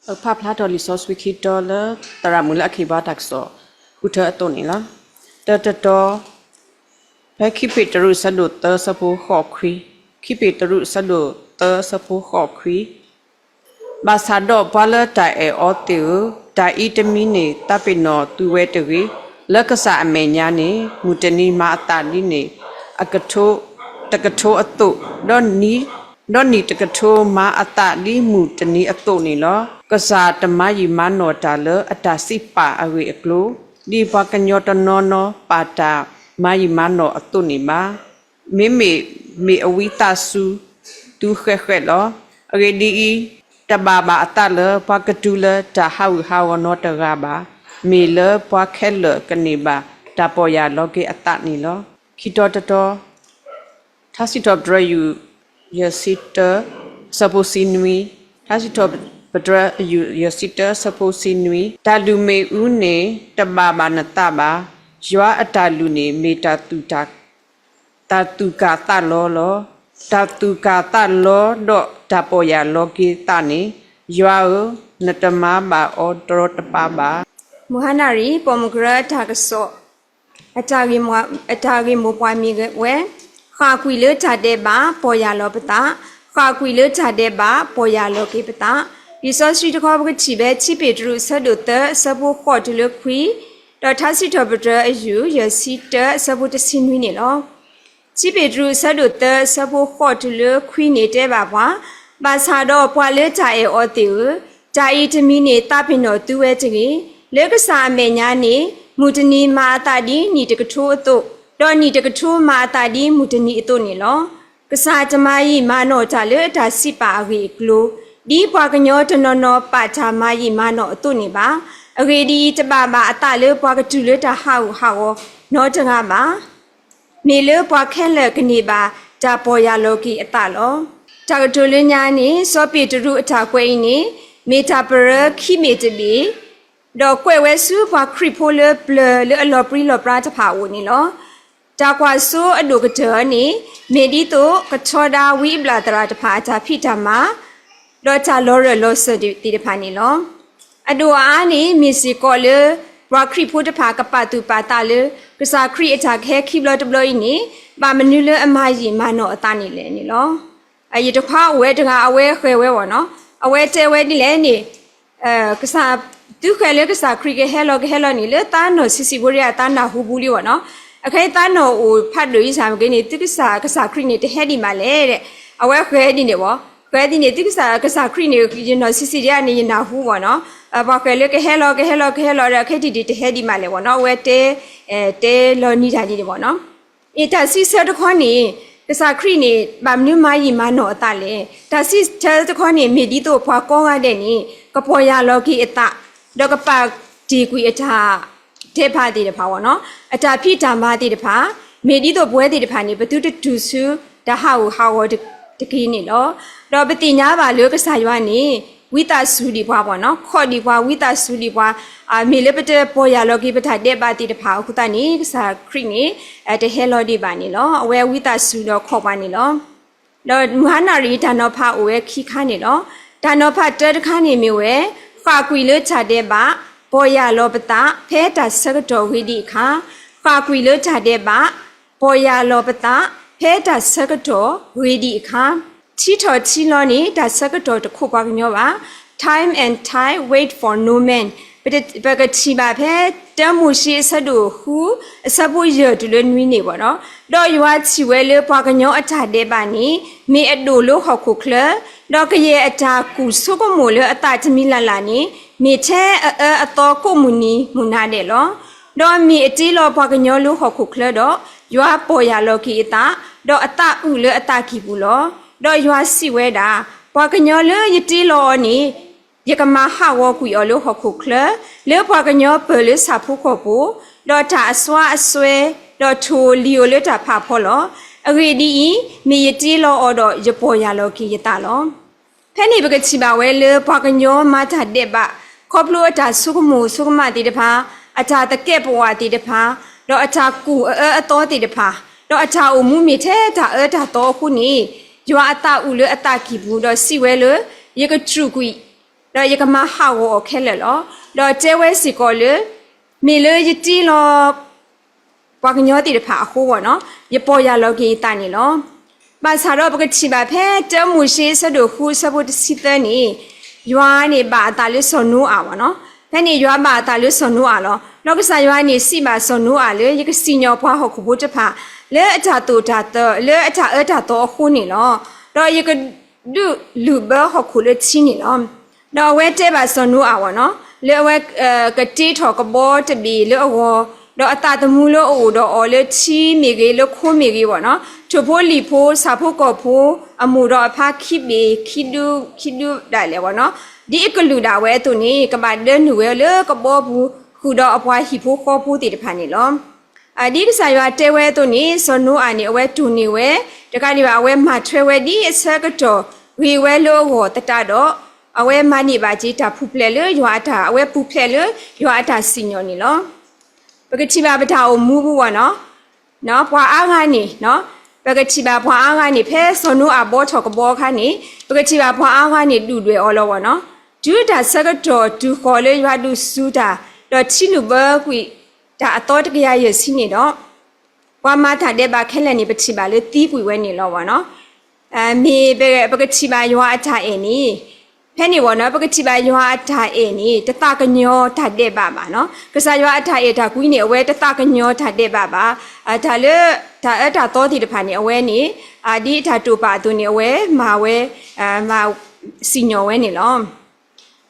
ပဖးဖျါထီၣ်လံာ်စီဆှံခံတီလၢ သရၣ်မုၣ်လၢအခ့ဘါတၢ်ကစီၣ်ဃုထၢအသိးန့ၣ်လီၤ. တၢတတီ, ဖဲခံပ့းတရူးအဆၢဒိၣ်သၢအဆၢဖိဃိးခွံ, ခံပ့းတရူးအဆၢဒိၣ်သၢအဆၢဖိဃိးခွံ, ဘၣ်ဆၣ်ဒီးပှၤလၢတၢ်အဲၣ်အီၤသ့ၣ်ဧၢ, တၢ်အံၤတမံၤန့ၣ် သးပ့ၤနီၣ်သုဝဲတဂ့ၤ, လၢကစၢ်အမဲာ်ညါန့ၣ် မုၢ်တနံၤမၤအသးဒ်န့ၣ် အကထိ, တကထိအသိး, ဒီးနံၣ်တကထိမၤအသးဒ်မုၢ်တနံၤအသိးန့ၣ်လီၤ. ကစၢ်တမၤယံာ်မၤနီၣ်တၢ်လၢအတၢ်စံးပာ်အဂ့ၢ်အကျိၤ, ဒ်ပှၤကညီတနီၤနီၤပာ်တၢ်မၤယံာ်မၤနီၣ်အသိးန့ၣ်ဘၣ်. မ့မ့ၢ်မ့ၢ်အဝံသးစူၤသုဃဲးဃဲးလီၤ. အဂ့ၢ်ဒ်အံၤ, တဘၣ်ဘၣ်အသးလၢပှၤကတုၤလၢတၢ်ဟးဂူာ်ဟးဂီၤနီတဂၤဘၣ်. မ့ၢ်လၢပှၤခဲလၢာ်ကန့ၢ်ဘၣ်တၢ်ပီၢ်ယၢ်လီၤက့ၤအသးန့ၣ်လီၤ. ခံတီတတီ, ထါစံးထီၣ်ပတြၢၤယုၢ်ယဲၢ်ဆံတၢ အဆၢဖိဆံနွံ, ထါစံးထီၣ်ပတြၢၤယုၢ်ယဲၢ်ဆံတၢ အဆၢဖိဆံနွံ, တၢ်လုၢ်မ့ၣ်အူန့ၣ် တဘၣ်ဘၣ်နသးဘၣ်. ယွၤအတၢ်လုၢ်န့ၣ် မ့ၢ်တၢ်သူၣ်ကၢ်သးလီလီၤ. တၢ်သူၣ်ကၢ်သးလီဒီးတၢ်ပီၢ်ယၢ်လီၤက့ၤသးန့ၣ်, ယွၤဧၢ, နတမၤဘၣ်အီၤတရီတပါဘၣ်. မုၢ်ဟါနၣ်ရံၣ် ပိာ်မုၣ်ကရၢအတၢ်ကစီၣ် အတၢ်ဂ့ၢ်မိၢ်ပှၢ်မ့ၢ်ဝဲ, ဃၣ်ကွံာ်လၢတၢ်ဒဲးဘး ပီၢ်ယၢ်လီၤပသး, ဃၣ်ကွံာ်လၢတၢ်ဒဲးဘး ပီၢ်ယၢ်လီၤက့ၤပသး. လံာ်စီဆှံတခီ ပကထံၣ်ဖဲ ခံပ့းတရူး အဆၢဒိၣ်သၢ အဆၢဖိဃိးတုၤလၢခွံ, ဒီးထါစံးထီၣ်ပတြၢၤအယုၢ် ယဲၢ်ဆံတၢ အဆၢဖိတဆံနွံန့ၣ်လီၤ. ခံပ့းတရူး အဆၢဒိၣ်သၢ အဆၢဖိဃိးတုၤလၢခွံန့ၣ်တဲဘၣ်ပှၤ, ဘၣ်ဆၣ်ဒီးပှၤလၢတၢ်အဲၣ်အီၤသ့ၣ်ဧၢ, တၢ်အံၤတမံၤန့ၣ် သးပ့ၤနီၣ်သုဝဲတဂ့ၤ, လၢကစၢ်အမဲာ်ညါန့ၣ် မုၢ်တနံၤမၤအသးဒ်နံၣ်တကထိအသိး, ဒီးနံၣ်တကထိမၤအသးဒ်မုၢ်တနံၤအသိးန့ၣ်လီၤ. ကစၢ်တမၤယံာ်မၤနီၣ်တၢ်လၢအတၢ်စံးပာ်အဂ့ၢ်အကျိၤ, ဒ်ပှၤကညီတနီၤနီၤပာ်တၢ်မၤယံာ်မၤနီၣ်အသိးန့ၣ်ဘၣ်. အဂ့ၢ်ဒ်အံၤ, တဘၣ်ဘၣ်အသးလၢပှၤကတုၤလၢတၢ်ဟးဂူာ်ဟးဂီၤနီတဂၤဘၣ်. မ့ၢ်လၢပှၤခဲလၢာ်ကန့ၢ်ဘၣ်တၢ်ပီၢ်ယၢ်လီၤက့ၤအသးလီၤ. တၢ်ကတိၤလၢညါန့ၣ် စီၤပ့းတရူးအတၢ်ကွဲးအံၤန့ၣ် မ့ၢ်တၢ်ပရၢခံဘ့ၣ်တဘ့ၣ်, ဒီးကွဲးဝဲဆူပှၤခရံာ်ဖိလၢပျၢၤလၢအလီၤပြံလီၤပြါတဖၣ်အအိၣ်န့ၣ်လီၤ. တၢ်ကွၢ်စိအဒိၣ်ကတၢၢ်န့ၣ် မ့ၢ်ဒ်သိးကထီဒါဝံအဘျၣ်သရၣ်တဖၣ်အတၢ်ဖံးတၢ်မၤ ဒီးတၢ်လီၤရၢၢ်လီၤစၢၤသ့ၣ်တဖၣ်န့ၣ်လီၤ. အဒိၣ်အအါန့ၣ် မ့ၢ်စ့ၢ်ကီးလၢ ပှၤခရံာ်ဖိတဖၣ်ကပာ်သူၣ်ပာ်သးလၢ ကစၢ်ခရံာ်အတၢ်ကဟဲခံဘျီတဘျီအံၤန့ၣ် ဘၣ်မနုၤလၢအမၤယံာ်မၤနီၣ်အသးန့ၣ်လဲၣ်န့ၣ်လီၤ. ယတခွါအိၣ်ဝဲတဂၤ အဝဲဃဲၤဝဲဝဲနီၤ, အဝဲတဲဝဲဒ်လဲၣ်န့ၣ် ကစၢ်, သုဃဲၤလၢကစၢ်ခရံာ်ကဟဲလီၤကဟဲလီၤန့ၣ် လၢသးနီၢ်ဆံးဆံးဖိဒ်အံၤ သးနၢ်ဟူပူၤလံဝဲနီၤ. အခဲအံၤသးနီၢ်အိၣ်ဖးဒိၣ်ယံၤစ့ၢ်ကီးန့ၣ် သုကစၢ်, ကစၢ်ခရံာ်န့ၣ် တဟဲဒံးမးလဲၣ်ဒီး အဝဲဃဲၤဒ်န့ၣ်ဝဲ, ဃဲၤဒ်န့ၣ် သုကစၢ်, ကစၢ်ခရံာ်န့ၣ် ယနီၢ်ဆံးဆံးဒ်အံၤန့ၣ် ယနၢ်ဟူဝဲနီၤ. ပှၤဃဲၤလၢကဟဲလီၤကဟဲလီၤကဟဲလီၤဒီး အခဲအံၤဒ်တဟဲဒံးမးလဲၣ်ဝဲနီၤ, အဝဲတဲ, တဲလီၤနံၤတၢ်ဒ်န့ၣ်ဝဲနီၤ. အ့ တၢ်စံးဆၢတခီန့ၣ် ကစၢ်ခရံာ်န့ၣ် ဘၣ်မနုၤမၤယံာ်မၤနီၣ်အသးလဲၣ်. တၢ်စံးဆၢတခီန့ၣ် မ့ၢ်ဒ်သိးပှၤကိးဂၤဒဲးန့ၣ် ကပီၢ်ယၢ်လီၤက့ၤအသး, ဒီးကပာ်တ့ၢ်ကွံာ်အတၢ် တဲဖးသ့ၣ်တဖၣ်ဝဲနီၤ, အတၢ်ဖံးတၢ်မၤသ့ၣ်တဖၣ်, မ့ၢ်ဒ်သိးပဝဲသ့ၣ်တဖၣ်န့ၣ် ပသုတတုၤဆူတၢ်ဟးဂူာ်ဟးဂီၤတက့ၢ်န့ၣ်လီၤ. ဒီးပသ့ၣ်ညါဘၣ်လၢကစၢ်ယွၤန့ၣ် ဝံသးစူၤဒံးပှၤဝဲနီၤ, ခိးဒံးပှၤ, ဝံသးစူၤဒံးပှၤ, မ့ၢ်လၢပတပီၢ်ယၢ်လီၤက့ၤပတၢ်ဒဲးဘးသ့ၣ်တဖၣ်အဃိသတးန့ၣ် ကစၢ်ခရံာ်န့ၣ် တဟဲလီၤဒံးဘၣ်န့ၣ်လီၤ. အဝဲဝံသးစူၤဒီးခိးပှၤန့ၣ်လီၤ. ဒီးမုၢ်ဟါနၣ်ရံၣ်တၢ်နီၤဖးအိၣ်ဝဲခံခါန့ၣ်လီၤ. တၢ်နီၤဖးတၢတခါန့ၣ်မ့ၢ်ဝဲ, ဃၣ်ကွံာ်လၢတၢ်ဒဲးဘး, ပီၢ်ယၢ်လီၤပသးဖဲတၢ်ဆၢကတီၢ်ဂ့ၤဒံးအခါ, ဃၣ်ကွံာ်လၢတၢ်ဒဲးဘး, ပီၢ်ယၢ်လီၤပသးဖဲတၢ်ဆၢကတီၢ်ဂ့ၤဒံးအခါ. ထံထီၣ်ထံလီၤန့ၣ် တၢ်ဆၢကတီၢ်တခိးပှၤကညီဘၣ်. Time and time wait for no man. ပကထံၣ်ဘၣ်ဖဲ တၢမိၤၡ့အဆၢဒိၣ်ဃု အဆၢဖိယဲၢ်တုၤလၢနွံန့ၣ်ဝဲနီၤ. ဒီးယွၤထံၣ်ဝဲလၢပှၤကညီအတၢ်ဒဲးဘးန့ၣ် မ့ၢ်အဒိၣ်လၢဟီၣ်ခိၣ်ချၢ, ဒီးကယဲၢ်အတၢ်ကူၣ်ဆိကမိၣ်လၢအသးတမံၤလၢ်လၢ်န့ၣ် မ့ၢ်ထဲအအၢအသီကိးမုၢ်နံၤမုၢ်နၤဒဲးလီၤ. ဒီးမ့ၢ်အတ့လီၤပှၤကညီလၢဟီၣ်ခိၣ်ချၢဒီး, ယွၤပီၢ်ယၢ်လီၤက့ၤအသး, ဒီးအသးအုးလၢအသးကံၢ်ပူၤလီၤ. ဒီးယွၤစံးဝဲဒၣ်, ပှၤကညီလၢယတ့လီၤအီၤန့ၣ် ယကမၤဟးဂီၤကွံာ်အီၤလၢဟီၣ်ခိၣ်ချၢ, လၢပှၤကညီပၢၢ်လၢဆၣ်ဖိကီၢ်ဖိ, ဒီးတၢ်အစွါအစွဲ, ဒီးထိၣ်လံၤဧိၤလၢတၢ်ဖးဖီလီၤ. အဂ့ၢ်ဒ်အံၤ, မ့ၢ်ယတ့လီၤအီၤဒီးယပီၢ်ယၢ်လီၤက့ၤယသးလီၤ. ဖဲန့ၣ်ပကထံၣ်ဘၣ်ဝဲလၢပှၤကညီမၤတၢ်ဒဲးဘး, ခီဖျိအတၢ်ဆိကမိၣ်ဆိကမးသ့ၣ်တဖၣ်, အတၢ်သကဲာ်ပဝးသ့ၣ်တဖၣ်, ဒီးအတၢ်ကူၣ်အအၢအသီသ့ၣ်တဖၣ်, ဒီးအတၢ်အိၣ်မူမ့ၢ်ထဲတၢ်အၢတၢ်သီအဃိန့ၣ်, ယွၤအသးအုးလၢအသးကံၢ်ပူၤ, ဒီးစံးဝဲလၢ, ယကတြူာ်ကွံာ် ဒီးယကမၤဟးဂီၤအီၤခဲလၢာ်လီၤ. ဒီးတဲဝဲစ့ၢ်ကီးလၢ မ့ၢ်လၢယတ့လီၤ ပှၤကညီသ့ၣ်တဖၣ်အဃိဝဲနီၤ, ယပီၢ်ယၢ်လီၤက့ၤယသးန့ၣ်လီၤ. ဘၣ်ဆၣ်ဒီးပကထံၣ်ဘၣ်ဖဲတၢမိၤၡ့အဆၢဒိၣ်ဃုအဆၢဖိတဆံသၢန့ၣ်, ယွၤန့ၣ်ဘၣ်အသးလၢစီၤနိအၤဝဲနီၤ. ဖဲန့ၣ်ယွၤဘၣ်အသးလၢစီၤနိအၤလီၤ. ဒီးကစၢ်ယွၤန့ၣ်စံးဘၣ်စီၤနိအၤလၢ ယကစံၣ်ညီၣ်ပှၤဟီၣ်ခိၣ်ဖိတဖၣ် လၢအတၢ်သိၣ်တၢ်သီ လၢအတၢ်အၢတၢ်သီအဃိန့ၣ်လီၤ. ဒီးယကဒုးလုၣ်ဘၢဟီၣ်ခိၣ်လၢထံန့ၣ်လီၤ. ဒီးအဝဲတဲဘၣ်စီၤနိအၤဝဲနီၤ, လၢအဝဲကတ့ထီၣ်ကဘီတဘ့ၣ်လၢအဂီၢ်, ဒီးအသးသမူလၢအအိၣ်ဒီးအီၤလၢထံမ့ၢ်ဂ့ၤ လၢခိမ့ၢ်ဂ့ၤဝဲနီၤ, ထိၣ်ဖိလံၣ်ဖိ ဆၣ်ဖိကီၢ်ဖိ အမိၢ်ဒီးအဖါခံဘ့ၣ် ခံဒု ခံဒုဒၣ်လဲာ်ဝဲနီၤ, ဒ်အကလုာ်ဒၣ်ဝဲအသိးန့ၣ် ကဘၣ်ဒၢနုာ်ဝဲလၢကဘီပူၤ ဃုာ်ဒီးအပှၤဟံၣ်ဖိဃီဖိသ့ၣ်တဖၣ်န့ၣ်လီၤ. ဒ်ကစၢ်ယွၤတဲဝဲအသိးန့ၣ် စီၤနိအၤန့ၣ် အဝဲတိၢ်န့ၢ်ဝဲ, တကးဒံးဘၣ် အဝဲမၤထွဲဝဲဒ်အဆၢကတီၢ်ဂ့ၤဝဲလၢအဂီၢ်သတးဒီး, အဝဲမၤန့ၢ်ဘၣ်က့ၤတၢ်ပူၤဖျဲးလၢယွၤအတၢ်, အဝဲပူၤဖျဲးလၢယွၤအတၢ်စံၣ်ညီၣ်န့ၣ်လီၤ. ပကထံၣ်ဘၣ်ပတၢ်အိၣ်မူပူၤဝဲနီၤ, ပှၤအါဂၤန့ၣ်, ပကထံၣ်ဘၣ်ပှၤအါဂၤန့ၣ် ဖဲစီၤနိအၤဘီထီၣ်ကဘီအခါန့ၣ်, ပကထံၣ်ဘၣ်ပှၤအါဂၤန့ၣ်ဒုၣ်ဒွဲၣ်အီၤလီၤဝဲနီၤ. တုၤတၢ်ဆၢကတီၢ်တုၤဃီၤလၢယွၤဒုးစူၤတၢ်, ဒီးထံလုာ်ဘၢကွံာ်တၢ်အသီတကယၤယဲၢ်ဆံန့ၣ်ဒီး, ပှၤမၤတၢ်ဒဲးဘးခဲလၢာ်န့ၣ် ပထံၣ်ဘၣ်လၢသံကွံာ်ဝဲန့ၣ်လီၤဝဲနီၤ. မ့ၢ်ပကထံၣ်ဘၣ်ယွၤအတၢ်အဲၣ်န့ၣ်, ဖဲန့ၣ်ဝဲနီၤ ပကထံၣ်ဘၣ်ယွၤအတၢ်အဲၣ်န့ၣ် တသးကညီၤတၢ်ဒဲးဘးဘၣ်နီၤ. ကစၢ်ယွၤအတၢ်အဲၣ်တၢ်ကွံန့ၣ် အဝဲတသးကညီၤတၢ်ဒဲးဘးဘၣ်. တၢ်လၢတၢ်အၢတၢ်သီသ့ၣ်တဖၣ်န့ၣ် အဝဲန့ၣ် ဒ်အတၢ်တိာ်ပာ်အသိးန့ၣ် အဝဲမၤဝဲ, မၤစံၣ်ညီၣ်ဝဲန့ၣ်လီၤ.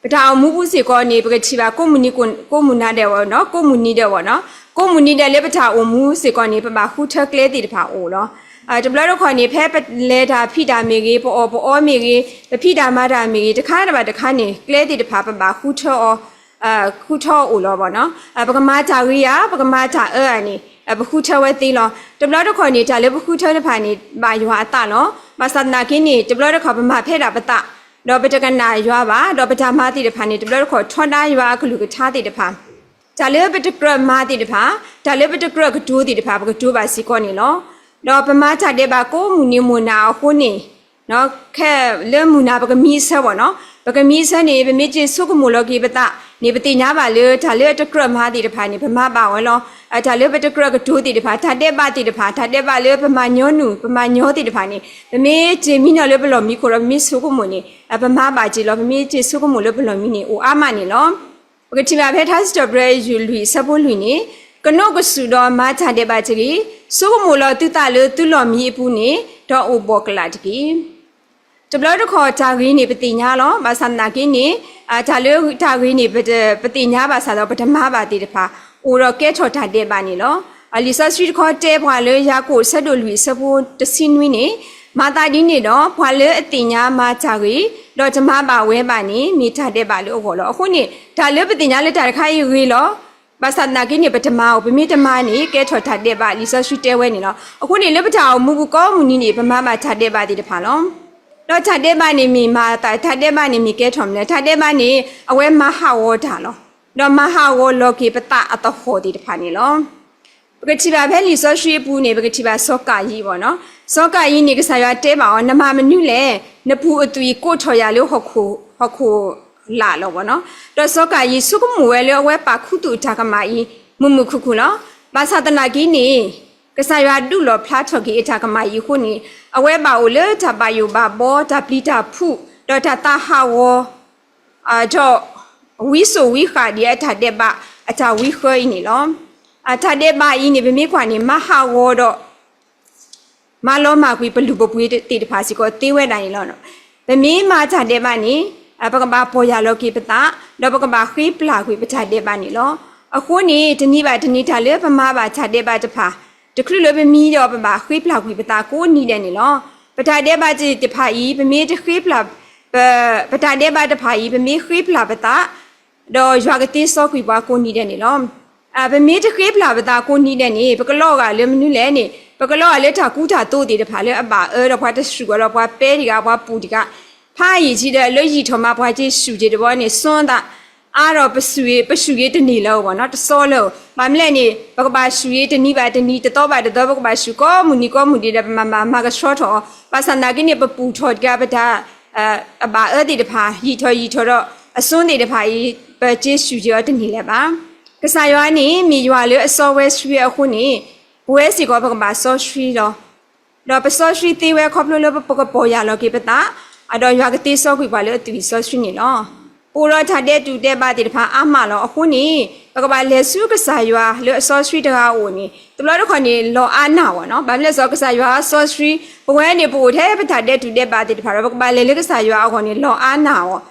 ပတၢ်အိၣ်မူပူၤစ့ၢ်ကီးန့ၣ် ပကထံၣ်ဘၣ်ကိးမုၢ်နံၤကိးမုၢ်နၤဒဲးဝဲနီၤ, ကိးမုၢ်နံၤဒဲးဝဲနီၤ, ကိးမုၢ်နံၤဒဲးလၢပတၢ်အိၣ်မူစ့ၢ်ကီးန့ၣ် ပဘၣ်ဃုထၢကျဲသ့ၣ်တဖၣ်အိၣ်လီၤ. တဘျီတခီၣ်န့ၣ် ဖဲပလဲၤတၢ်ဖံးတၢ်မ့ၢ်ဂ့ၤ, ပအီၣ်ပအီမ့ၢ်ဂ့ၤ, ပဖံးတၢ်မၤတၢ်မ့ၢ်ဂ့ၤ, တခါတဘၣ်တခါန့ၣ် ကျဲသ့ၣ်တဖၣ်ပဘၣ်ဃုထၢအီၤ ဃုထၢအီၤအိၣ်လီၤဝဲနီၤ. ပကမၤတၢ်ဂ့ၤဧါ, ပကမၤတၢ်အၢဧါန့ၣ် ပဃုထၢဝဲသ့လီၤ. တဘျီတခီၣ်န့ၣ် တၢ်လၢပဃုထၢတဖၣ်န့ၣ် ဘၣ်ယွၤအသးလီၤ. ဘၣ်ဆၣ်သနာ်က့န့ၣ် တဘျီတခီၣ်ပမၤဖဲဒၣ်ပသး, ဒီးပတကနၣ်ယွၤဘၣ်, ဒီးပတၢ်မၤသ့ၣ်တဖၣ်န့ၣ် တဘျီတခီၣ်ထီဒါယွၤအကလုၢ်ကထါသ့ၣ်တဖၣ်, တၢ်လၢပတကြၢးမၤသ့ၣ်တဖၣ်, တၢ်လၢပတကြၢးကတိၤသ့ၣ်တဖၣ် ပကတိၤဘၣ်စ့ၢ်ကီးန့ၣ်လီၤ. ဒီးပမၤတၢ်ဒဲးဘးကိးမုၢ်နံၤမိၢ်နၤအဃိန့ၣ် ခဲလၢမုၢ်နၤပကမံအဆၢဝဲနီၤ, ပကမံအဆၢန့ၣ် ပမ့ၢ်တ့ၢ်ဆိကမိၣ်လီၤက့ၤပသးန့ၣ် ပသ့ၣ်ညါဘၣ်လၢ တၢ်လၢအတကြၢးမၤသ့ၣ်တဖၣ်န့ၣ် ပမၤဘၣ်ဝဲလီၤ. တၢ်လၢပတကြၢးကတိၤသ့ၣ်တဖၣ်, တၢ်ဒဲးဘးသ့ၣ်တဖၣ်, တၢ်ဒဲးဘးလၢပမၤညီနုၢ် ပမၤညီသ့ၣ်တဖၣ်န့ၣ် ပမ့ၢ်တ့ၢ်မံနီၤလၢပလီၢ်မံခိၣ်ဒီး ပမ့ၢ်ဆိကမိၣ်န့ၣ် ပမၤဘၣ်က့ၤလီၤ. ပမ့ၢ်တ့ၢ်ဆိကမိၣ်လၢပလီၢ်မံန့ၣ် အိၣ်အါမးန့ၣ်လီၤ. ပကထံၣ်ဘၣ်ဖဲထါစံးထီၣ်ပတြၢၤယုၢ်လွံၢ်အဆၢဖိလွံၢ်န့ၣ်, ကနိးကစုာ်ဒီးမၤတၢ်ဒဲးဘးတဂ့ၤ, ဆိကမိၣ်လီၤသုသးလၢသုလီၢ်မံအပူၤန့ၣ် ဒီးအိၣ်ဘှီၣ်ကလာ်တက့ၢ်. တဘျီတခီၣ်တၢ်ဂ့ၤန့ၣ် ပသ့ၣ်ညါလီၤ. ဘၣ်ဆၣ်သနာ်က့န့ၣ် တၢ်လၢတၢ်ဂ့ၤန့ၣ် ပတသ့ၣ်ညါဘၣ်ဆၣ်ဒီး ပတမၤဘၣ်သ့ၣ်တဖၣ် အိၣ်ဒီးကဲထီၣ်တၢ်ဒဲးဘးန့ၣ်လီၤ. လံာ်စီဆှံတခီတဲပှၤလၢ ယၤကိာ်အဆၢဒိၣ်လွံၢ်အဆၢဖိတဆံနွံန့ၣ်, မၤသးဒ်န့ၣ်ဒီး ပှၤလၢအသ့ၣ်ညါမၤတၢ်ဂ့ၤ ဒီးတမၤဘၣ်ဝဲဘၣ်န့ၣ် မ့ၢ်တၢ်ဒဲးဘးလၢအဂီၢ်လီၤ. အဃိန့ၣ် တၢ်လၢပသ့ၣ်ညါလၢတၢ်တခါအံၤဂ့ၤလီၤ. ဘၣ်ဆၣ်သနာ်က့န့ၣ် ပတမၤအီၤ, ပမ့ၢ်တမၤန့ၣ် ကဲထီၣ်တၢ်ဒဲးဘး လံာ်စီဆှံတဲဝဲန့ၣ်လီၤ. အဃိန့ၣ် လၢပတၢ်အိၣ်မူပူၤကိးမုၢ်နံၤန့ၣ် ပမၤဘၣ်တၢ်ဒဲးဘးသ့ၣ်တဖၣ်လီၤ. ဒီးတၢ်ဒဲးဘးန့ၣ်မ့ၢ်မၤအသး, တၢ်ဒဲးဘးန့ၣ်မ့ၢ်ကဲထီၣ်မနုၤလဲၣ်. တၢ်ဒဲးဘးန့ၣ် အဝဲမၤဟးဂီၤတၢ်လီၤ. ဒီးမၤဟးဂီၤလီၤက့ၤပသးအသဟီၣ်သ့ၣ်တဖၣ်န့ၣ်လီၤ. ပကထံၣ်ဘၣ်ဖဲလံာ်စီဆှံအပူၤန့ၣ် ပကထံၣ်ဘၣ်စီၤကၤယံၣ်ဝဲနီၤ. စီၤကၤယံၣ်န့ၣ် ကစၢ်ယွၤတဲဘၣ်အီၤ, နမၤမနုၤလဲၣ်, နပူၤအသွံၣ်ကိးထီၣ်ယၤလၢဟီၣ်ခိၣ်, ဟီၣ်ခိၣ်လာ်လီၤဝဲနီၤ. ဒီးစီၤကၤယံၣ်ဆိကမိၣ်ဝဲလၢအဝဲပာ်ခူသူၣ်အတၢ်ကမၣ်အံၤ မုာ်မုာ်ခုၣ်ခုၣ်လီၤ. ဘၣ်ဆၣ်သနာ်က့န့ၣ် ကစၢ်ယွၤဒုးလီၣ်ဖျါထီၣ်က့ၤအတၢ်ကမၣ်အံၤအဃိန့ၣ် အဝဲဘၣ်အိၣ်လၢတၢ်ဘၣ်ယိၣ်ဘၣ်ဘီ တၢ်ပျံၤတၢ်ဖုး ဒီးတၢ်သးဟးဂီၤ ဒီးဝံစိာ်ဝံဃာ်ဒံးအတၢ်ဒဲးဘး အတၢ်ဝံဃၢအံၤန့ၣ်လီၤ. တၢ်ဒဲးဘးအံၤန့ၣ် ပမ့ၢ်ကွၢ်န့ၣ် မၤဟးဂီၤဒီး မၤလီၤမၢ်ကွံာ်ပလုၢ်ပပှ့ၤသ့ၣ်တဖၣ်စ့ၢ်ကီးသ့ဝဲဒၣ်န့ၣ်လီၤ. ပမ့ၢ်မၤတၢ်ဒဲးဘးန့ၣ် ပကဘၣ်ပီၢ်ယၢ်လီၤက့ၤပသး ဒီးပကဘၣ်ဃ့ပျၢ်ကွံာ်ပတၢ်ဒဲးဘးန့ၣ်လီၤ. အဃိန့ၣ် တနံၤဘၣ်တနံၤတၢ်လၢပမၤဘၣ်တၢ်ဒဲးဘးတဖၣ် တချုးလၢပမံဒီးပဘၣ်ဃ့ပျၢ်ကွံာ်ပသးကိးနံၤဒဲးန့ၣ်လီၤ. ပတၢ်ဒဲးဘးသ့ၣ်တဖၣ်အံၤ ပမ့ၢ်တဃ့ပျၢ် ပတၢ်ဒဲးဘးတဖၣ်အံၤ ပမ့ၢ်ဃ့ပျၢ်ပသး ဒီးယွၤကသ့စီကွံာ်ပှၤကိးနံၤဒဲးန့ၣ်လီၤ. ပမ့ၢ်တဃ့ပျၢ်ပသးကိးနံၤဒဲးန့ၣ် ပကလီၤဂာ်လၢမနုၤလဲၣ်န့ၣ် ပကလီၤဂာ်လၢတၢ်ကူတၢ်သိးသ့ၣ်တဖၣ်လၢအဘၣ်အၢဒီးပှၤတစူၣ်အီၤဒီးပှၤပဲတဂၤ ပှၤပူၤတဂၤ ဖးယံာ်ထံဒီးလၢယံာ်ထီၣ်မးပှၤက့ၤစူၣ်က့ၤတဘျီန့ၣ် စွန့်အသးအါဒီးပစူၣ်ဂ့ၤ ပစူၣ်ဂ့ၤတန့ၢ်လၢၤဘၣ်နီၤ တစီလၢၤ. ဘၣ်မနုၤလဲၣ်န့ၣ် ပကဘၣ်စူၣ်ဂ့ၤတနံၤဘၣ်တနံၤ တသီဘၣ်တသီ ပကဘၣ်စူၣ်ကိးမုၢ်နံၤကိးမုၢ်နံၤဒီး ပမၤမၤမၤကဆှီထီၣ်အီၤ ဘၣ်ဆၣ်သနာ်က့န့ၣ် ပပူၢ်ထီၣ်တဂၤပတၢ် အဘၣ်အၢသ့ၣ်တဖၣ် ယံာ်ထီၣ်ယံာ်ထီၣ်ဒီး အစိသ့ၣ်တဖၣ်အံၤ ပစ့ဆူၣ်က့ၤအီၤတန့ၢ်လၢၤဘၣ်. ကစၢ်ယွၤန့ၣ် မ့ၢ်ယွၤလၢအစီဝဲဆှံအဃိန့ၣ်, ပဝဲစ့ၢ်ကီးပကဘၣ်စီဆှံလီၤ. ဒီးပစီဆှံသ့ဝဲခီဖျိလၢပကပီၢ်ယၢ်လီၤက့ၤပသး, ဒီးယွၤကသ့စီကွံာ်ပှၤလၢအသွံၣ်စီဆှံန့ၣ်လီၤ. ပအိၣ်ဒီးတၢ်ဒဲးတူၢ်ဒဲးဘးသ့ၣ်တဖၣ်အါမးလီၤ. အဃိန့ၣ် ပကဘၣ်လဲၤဆူကစၢ်ယွၤလၢအစီဆှံတဂၤအအိၣ်န့ၣ် တဘျီတခီၣ်န့ၣ် လီၤအါနၢ်အီၤနီၤ. ဘၣ်မနုၤလဲၣ်စီၤ ကစၢ်ယွၤစီဆှံ, ပဝဲန့ၣ်ပအိၣ်ထဲပတၢ်ဒဲးတူၢ်ဒဲးဘးသ့ၣ်တဖၣ်ဒီး ပကဘၣ်လဲၤလၢကစၢ်ယွၤအဂီၢ်န့ၣ် လီၤအါနၢ်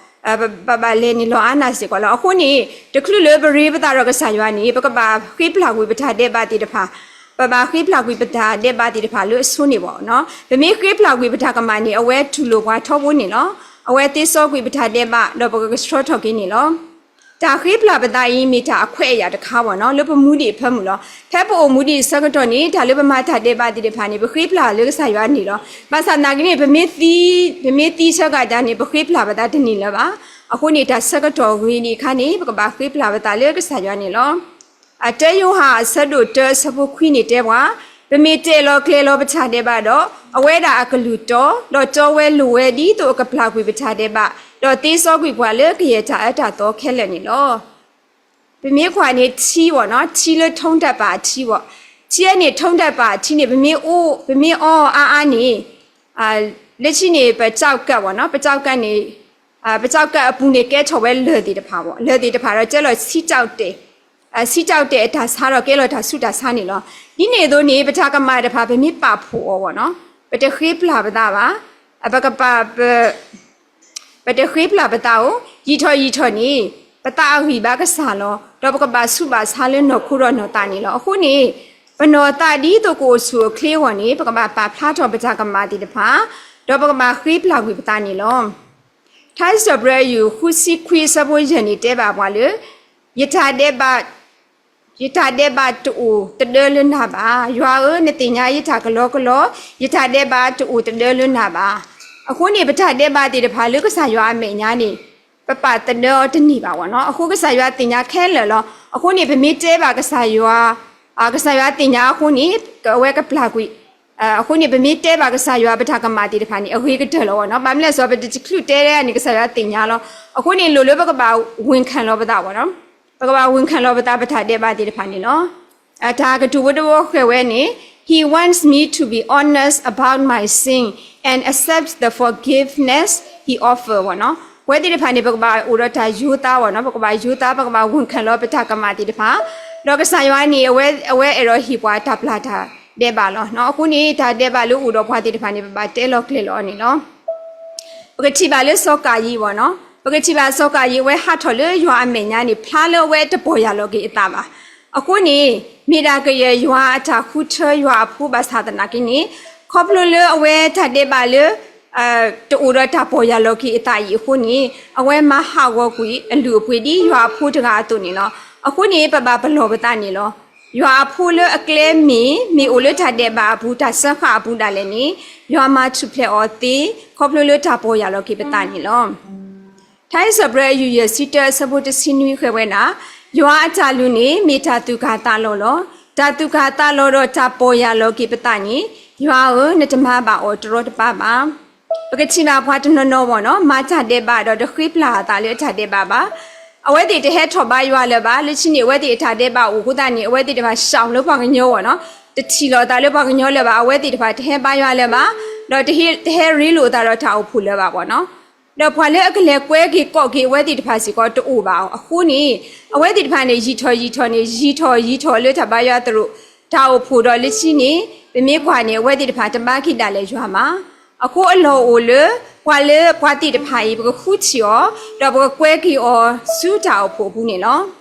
အီၤ, ပဘၣ်လဲၤန့ၣ်လီၤအါနၢ်စ့ၢ်ကီးလီၤ. အဃိန့ၣ် တချုးလၢပရ့ပသးဒီးကစၢ်ယွၤန့ၣ် ပကဘၣ်ဃ့ပျၢ်ကွံာ်ပတၢ်ဒဲးဘးသ့ၣ်တဖၣ်, ပဘၣ်ဃ့ပျၢ်ကွံာ်ပတၢ်ဒဲးဘးသ့ၣ်တဖၣ်လၢအဆိန့ၣ်ဘၣ်နီၤ. ပမ့ၢ်ဃ့ပျၢ်ကွံာ်ပတၢ်ကမၣ်န့ၣ် အဝဲတူၢ်လိာ်ပှၤထီဘိန့ၣ်လီၤ. အဝဲသ့စီကွံာ်ပတၢ်ဒဲးဘး ဒီးပကကဆှီထီၣ်က့ၤန့ၣ်လီၤ. တၢ်ဃ့ပျၢ်ပသးအံၤ မ့ၢ်တၢ်အခွဲးအယာ်တခါဘၣ်နီၤ လၢပမူဒံးအဖၢမုၢ်လီၤ. ဖဲပအိၣ်မူဒံးအဆၢကတီၢ်န့ၣ် တၢ်လၢပမၤတၢ်ဒဲးဘးသ့ၣ်တဖၣ်န့ၣ် ပဃ့ပျၢ်လၢကစၢ်ယွၤန့ၣ်လီၤ. ဘၣ်ဆၣ်သနာ်က့န့ၣ် ပမ့ၢ်သံ, ပမ့ၢ်သံဆၢကတီၢ်န့ၣ် ပဃ့ပျၢ်ပသးတန့ၢ်လၢၤဘၣ်. အဃိန့ၣ် တၢ်ဆၢကတီၢ်ဂ့ၤဒံးအခါန့ၣ် ပကဘၣ်ဃ့ပျၢ်ပသးလၢကစၢ်ယွၤန့ၣ်လီၤ. အတၢယိၤဟၣ်အဆၢဒိၣ်တၢအဆၢဖိခွံန့ၣ်တဲပှၤ, ပမ့ၢ်တဲလီၤကျဲၤလီၤပတၢ်ဒဲးဘးဒီး, အဝဲဒၣ်အကလုၢ်တီ, ဒီးတီဝဲလိၤဝဲဒ်သိးအကပျၢ်ကွံာ်ပတၢ်ဒဲးဘး, ဒီးသ့စီကွံာ်ပှၤလၢကယဲၢ်တၢ်အၢတၢ်သီခဲလၢာ်န့ၣ်လီၤ. ပမ့ၢ်ကွၢ်န့ၣ်ထံဘၣ်နီၤ, ထံလၢထုံးတၢ်ပာ်အထံဘၣ်, ထံအန့ၣ်ထုံးတၢ်ပာ်အထံန့ၣ် ပမ့ၢ်အိၣ်, ပမ့ၢ်အီအါအါန့ၣ်, လၢထံန့ၣ် ပကၠီကၢၣ်ဘၣ်နီၤ, ပကၠီကၢၣ်န့ၣ် ပကၠီကၢၣ်အပူၤန့ၣ်ကဲထီၣ်ဝဲလၢၢ်သ့ၣ်တဖၣ်ဘၣ်, လၢၢ်သ့ၣ်တဖၣ်ဒီးကဲလီၤဆံးကၠီတဲာ်, ဆံးကၠီတဲာ်အတၢ်ဆါဒီးကဲလီၤတၢ်ဆူးတၢ်ဆါန့ၣ်လီၤ. ဒ်န့ၣ်အသိးန့ၣ် ပတၢ်ကမၣ်တဖၣ် ပမ့ၢ်ပာ်ဖှိၣ်အီၤဘၣ်နီၤ, ပတဃ့ပျၢ်ပသးဘၣ်, ပကပာ် ပတဃ့ပျၢ်ပသးဧိၤ, ယံာ်ထီၣ်ယံာ်ထီၣ်န့ၣ် ပသးအဂံၢ်ဘါကစၢ်လီၤ. ဒီးပကဘၣ်ဆူးဘၣ်ဆါလၢနီၢ်ခိဒီးနီၢ်သးန့ၣ်လီၤ. အဃိန့ၣ် ပနီၢ်သးဒ်သိးကအိၣ်ဆူၣ်အိၣ်ချ့အဂီၢ်န့ၣ် ပကဘၣ်ပာ်ဖျါထီၣ်ပတၢ်ကမၣ်သ့ၣ်တဖၣ်, ဒီးပကဘၣ်ဃ့ပျၢ်ကွံာ်ပသးန့ၣ်လီၤ. ထါစံးထီၣ်ပတြၢၤယုၢ်ဃုဆံခွံအဆၢဖိယဲၢ်န့ၣ်တဲဘၣ်ပှၤလၢ ယတၢ်ဒဲးဘး ယတၢ်ဒဲးဘးတအိၣ်တဒၢလၢနၤဘၣ်. ယွၤဧၢ, နသ့ၣ်ညါယတၢ်ကလီကလီ, ယတၢ်ဒဲးဘးတအိၣ်တဒၢလၢနၤဘၣ်. အဃိန့ၣ် ပတၢ်ဒဲးဘးသ့ၣ်တဖၣ်လၢကစၢ်ယွၤအမဲာ်ညါန့ၣ် ပပာ်တဒၢအီၤတန့ၢ်ဘၣ်ဘၣ်နီၤ. အဃိကစၢ်ယွၤသ့ၣ်ညါခဲလၢာ်လီၤ. အဃိန့ၣ် ပမ့ၢ်တဲဘၣ်ကစၢ်ယွၤ, ကစၢ်ယွၤသ့ၣ်ညါအဃိန့ၣ် အဝဲကပျၢ်ကွံာ် အဃိန့ၣ် ပမ့ၢ်တဲဘၣ်ကစၢ်ယွၤပတၢ်ကမၣ်သ့ၣ်တဖၣ်န့ၣ် အဂ့ၤကတၢၢ်လီၤဘၣ်နီၤ. ဘၣ်မနုၤလဲၣ်စီၤ ပတချုးတဲဒၣ်န့ၣ် ကစၢ်ယွၤသ့ၣ်ညါလီၤ. အဃိန့ၣ် လိၣ်လၢပကဘၣ်ဝ့ၢ်ခၢၣ်လီၤပသးဘၣ်နီၤ. ပကဘၣ်ဝ့ၢ်ခၢၣ်လီၤပသး ပတၢ်ဒဲးဘးသ့ၣ်တဖၣ်န့ၣ်လီၤ. တၢ်ကတိၤဖိတဘိဃဲဝဲန့ၣ်, He wants me to be honest about my sin and accept the forgiveness he offer ဘၣ်နီၤ. ပဝဲသ့ၣ်တဖၣ်န့ၣ် ပကဘၣ်အိၣ်ဒီးတၢ်ယိၤသးဘၣ်နီၤ. ပကဘၣ်ယိၤသး ပကဘၣ်ဝ့ၢ်ခၢၣ်လီၤပတၢ်ကမၣ်သ့ၣ်တဖၣ်, ဒီးကစၢ်ယွၤန့ၣ် အဝဲအဲၣ်ဒိးဟ့ၣ်ပှၤတၢ်ပျၢ်တၢ်ဒဲးဘးလီၤ. အဃိန့ၣ် တၢ်ဒဲးဘးလၢအိၣ်ဒီးပှၤသ့ၣ်တဖၣ်န့ၣ် ပဘၣ်တဲလီၤကျဲၤလီၤအီၤန့ၣ်လီၤ. ပကထံၣ်ဘၣ်လၢစီၤကၤယံၣ်ဘၣ်နီၤ. ပကထံၣ်ဘၣ်စီၤကၤယံၣ် အဝဲဟးထီၣ်လၢယွၤအမဲာ်ညါန့ၣ် ဖျါလၢအဝဲတပီၢ်ယၢ်လီၤက့ၤအသးဘၣ်. အဃိန့ၣ် မ့ၢ်ဒၣ်ကယဲၢ်ယွၤအတၢ်ဃုထၢယွၤအဖိဘၣ်ဆၣ်သနာ်က့န့ၣ် ခီဖျိလၢအဝဲတၢ်ဒဲးဘးလၢ တအိၣ်ဒီးတၢ်ပီၢ်ယၢ်လီၤက့ၤအသးအံၤအဃိန့ၣ် အဝဲမၤဟးဂီၤကွံာ်အလုၢ်အပှ့ၤဒ်ယွၤအဖိတဂၤအသိးန့ၣ်လီၤ. အဃိန့ၣ် ပဘၣ်ပလီၢ်ပသးန့ၣ်လီၤ. ယွၤအဖိလၢအကျဲမ့ၢ် မ့ၢ်အိၣ်လၢတၢ်ဒဲးဘးအပူၤ တၢ်စၢဃာ်အပူၤဒၣ်လဲာ်န့ၣ် ယွၤမၤထူၣ်ဖျဲးအီၤသ့ ခီဖျိလၢတၢ်ပီၢ်ယၢ်လီၤက့ၤပသးန့ၣ်လီၤ. ထါစံးထီၣ်ပတြၢၤအယုၢ်ယဲၢ်ဆံတၢအဆၢဖိတဆံနွံဃဲဝဲဒၣ်, ယွၤအတၢ်လုၢ်န့ၣ် မ့ၢ်တၢ်သူၣ်ကၢ်သးလီၤလီၤ. တၢ်သူၣ်ကၢ်သးလီၤဒီးတၢ်ပီၢ်ယၢ်လီၤက့ၤပသးန့ၣ် ယွၤဧၢ, နတမၤဘၣ်အီၤတရီတပါဘၣ်. ပကထံၣ်ဘၣ်ပှၤတနီၤနီၤဘၣ်နီၤ မၤတၢ်ဒဲးဘးဒီးတဃ့ပျၢ်အသးလၢအတၢ်ဒဲးဘးဘၣ်. အဝဲသ့ၣ်တဟဲထီၣ်ဘါယွၤလၢၤဘၣ်. လၢခံန့ၣ် အဝဲသ့ၣ်အတၢ်ဒဲးဘးအိၣ်အဃိသတးန့ၣ် အဝဲသ့ၣ်တဖၣ် ရှောင် လၢပှၤကညီဘၣ်နီၤ, တထံၣ်လိာ်အသးလၢပှၤကညီလၢၤဘၣ်. အဝဲသ့ၣ်တဖၣ်တဟဲဘါယွၤလၢၤဘၣ်, ဒီးတဟဲရ့လိာ်အသးဒီးတၢ်အိၣ်ဖှိၣ်လၢၤဘၣ်ဘၣ်နီၤ. ဒီးပှၤလၢအကလဲၤကွဲက့ၤကိးက့ၤအဝဲသ့ၣ်တဖၣ်စ့ၢ်ကီးတအိၣ်ဘၣ်အဃိန့ၣ် အဝဲသ့ၣ်တဖၣ်န့ၣ် ယံာ်ထီၣ်ယံာ်ထီၣ်န့ၣ် ယံာ်ထီၣ်ယံာ်ထီၣ်လၢတၢ်ဘါယွၤသရိာ် တၢ်အိၣ်ဖှိၣ်ဒီးလၢခံန့ၣ် ပမ့ၢ်ကွၢ်န့ၣ် အဝဲသ့ၣ်တဖၣ်တဘါက့ၤဒၣ်လဲာ်ယွၤမး. အဃိအလီၢ်အိၣ်လၢ ပှၤလၢပှၤသ့ၣ်တဖၣ်အံၤ ပကဃုထံၣ်အီၤ ဒီးပကကွဲက့ၤအီၤဆူတၢ်အိၣ်ဖှိၣ်အပူၤန့ၣ်လီၤ.